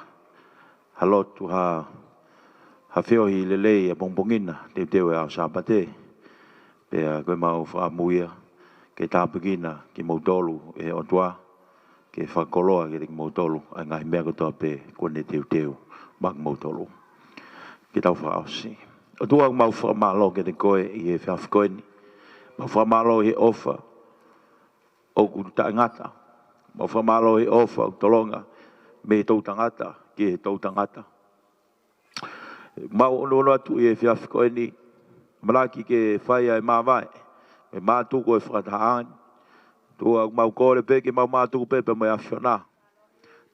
ha lotu, ha, ha feohi lelei ʻapongipongi na, teuteu e ʻaho Sāpate. Pea ko ʻemau fakaʻamu ia ke tāpuekina kimoutolu ʻe he ʻOtua, ke fakakoloa kiate kimoutolu ʻa e ngaahi meʻa kotoa pē kuo ne teuteu maʻa kimoutolu. Ke tau fakaʻosi. ʻOtua, ʻoku mau fakamālō kiate koe ʻi he efiafi ko eni. Mau fakamālō ʻi he ʻofa ʻoku taʻengata. Mau fakamālō ʻi he ʻofa ʻoku tolonga mei he toʻutangata ki he toʻutangata. Mau ʻonoʻono atu ʻi he efiafi ko eni, ʻamanaki ke fai ʻa e māvae, mo e mātuku ʻo e fakatahaʻanga ni. ʻOtua, ʻoku mau kole pē ke mau mātuku pē pea mo e ʻAfiona.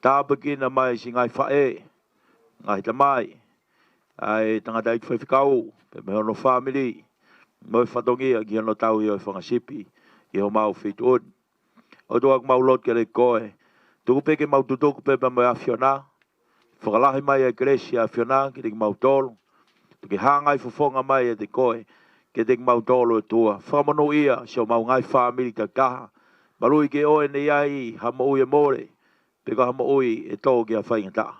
Tāpuekina mai siʻi ngaahi faʻē, ngaahi tamai, ʻa e tangataʻeiki faifekau, pea mo hono fāmili, mo e fatongia ki hono tauhi ʻo e fanga sipi ʻi homau feituʻu ni. ʻOtua, ʻoku mau lotu kiate koe, tuku pē ke mau tutuku pē pea mo e ʻAfiona. Fakalahi mai ʻa e kelesi ʻa e ʻAfiona kiate kimautolu. Tuku ke hā e ngaahi fofonga mai ʻiate koe kiate kimautolu, ʻOtua. Fakamonūʻia siʻomau ngaahi fāmili takitaha. Maluʻi ke ʻoua naʻa ʻi ai ha moʻui ʻe mole, pe ko ha moʻui ʻe tō ki ha faingataʻa.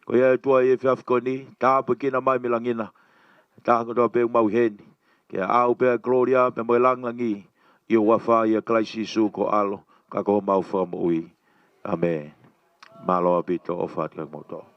Ko ia, ʻOtua, ʻi he efiafi ko eni, tāpuekina mai mei langi na e taha kotoa pē ʻoku mau ʻi heni, ke ʻaʻau pē ʻa e kolōlia pea mo e lāngilangi, ʻi he huafa ʻo Kalaisi Sīsū ko ho ʻAlo, ka ko homau Fakamoʻui. ʻĀmeni. Mālō ʻaupito, ʻofa atu kiate kimoutolu.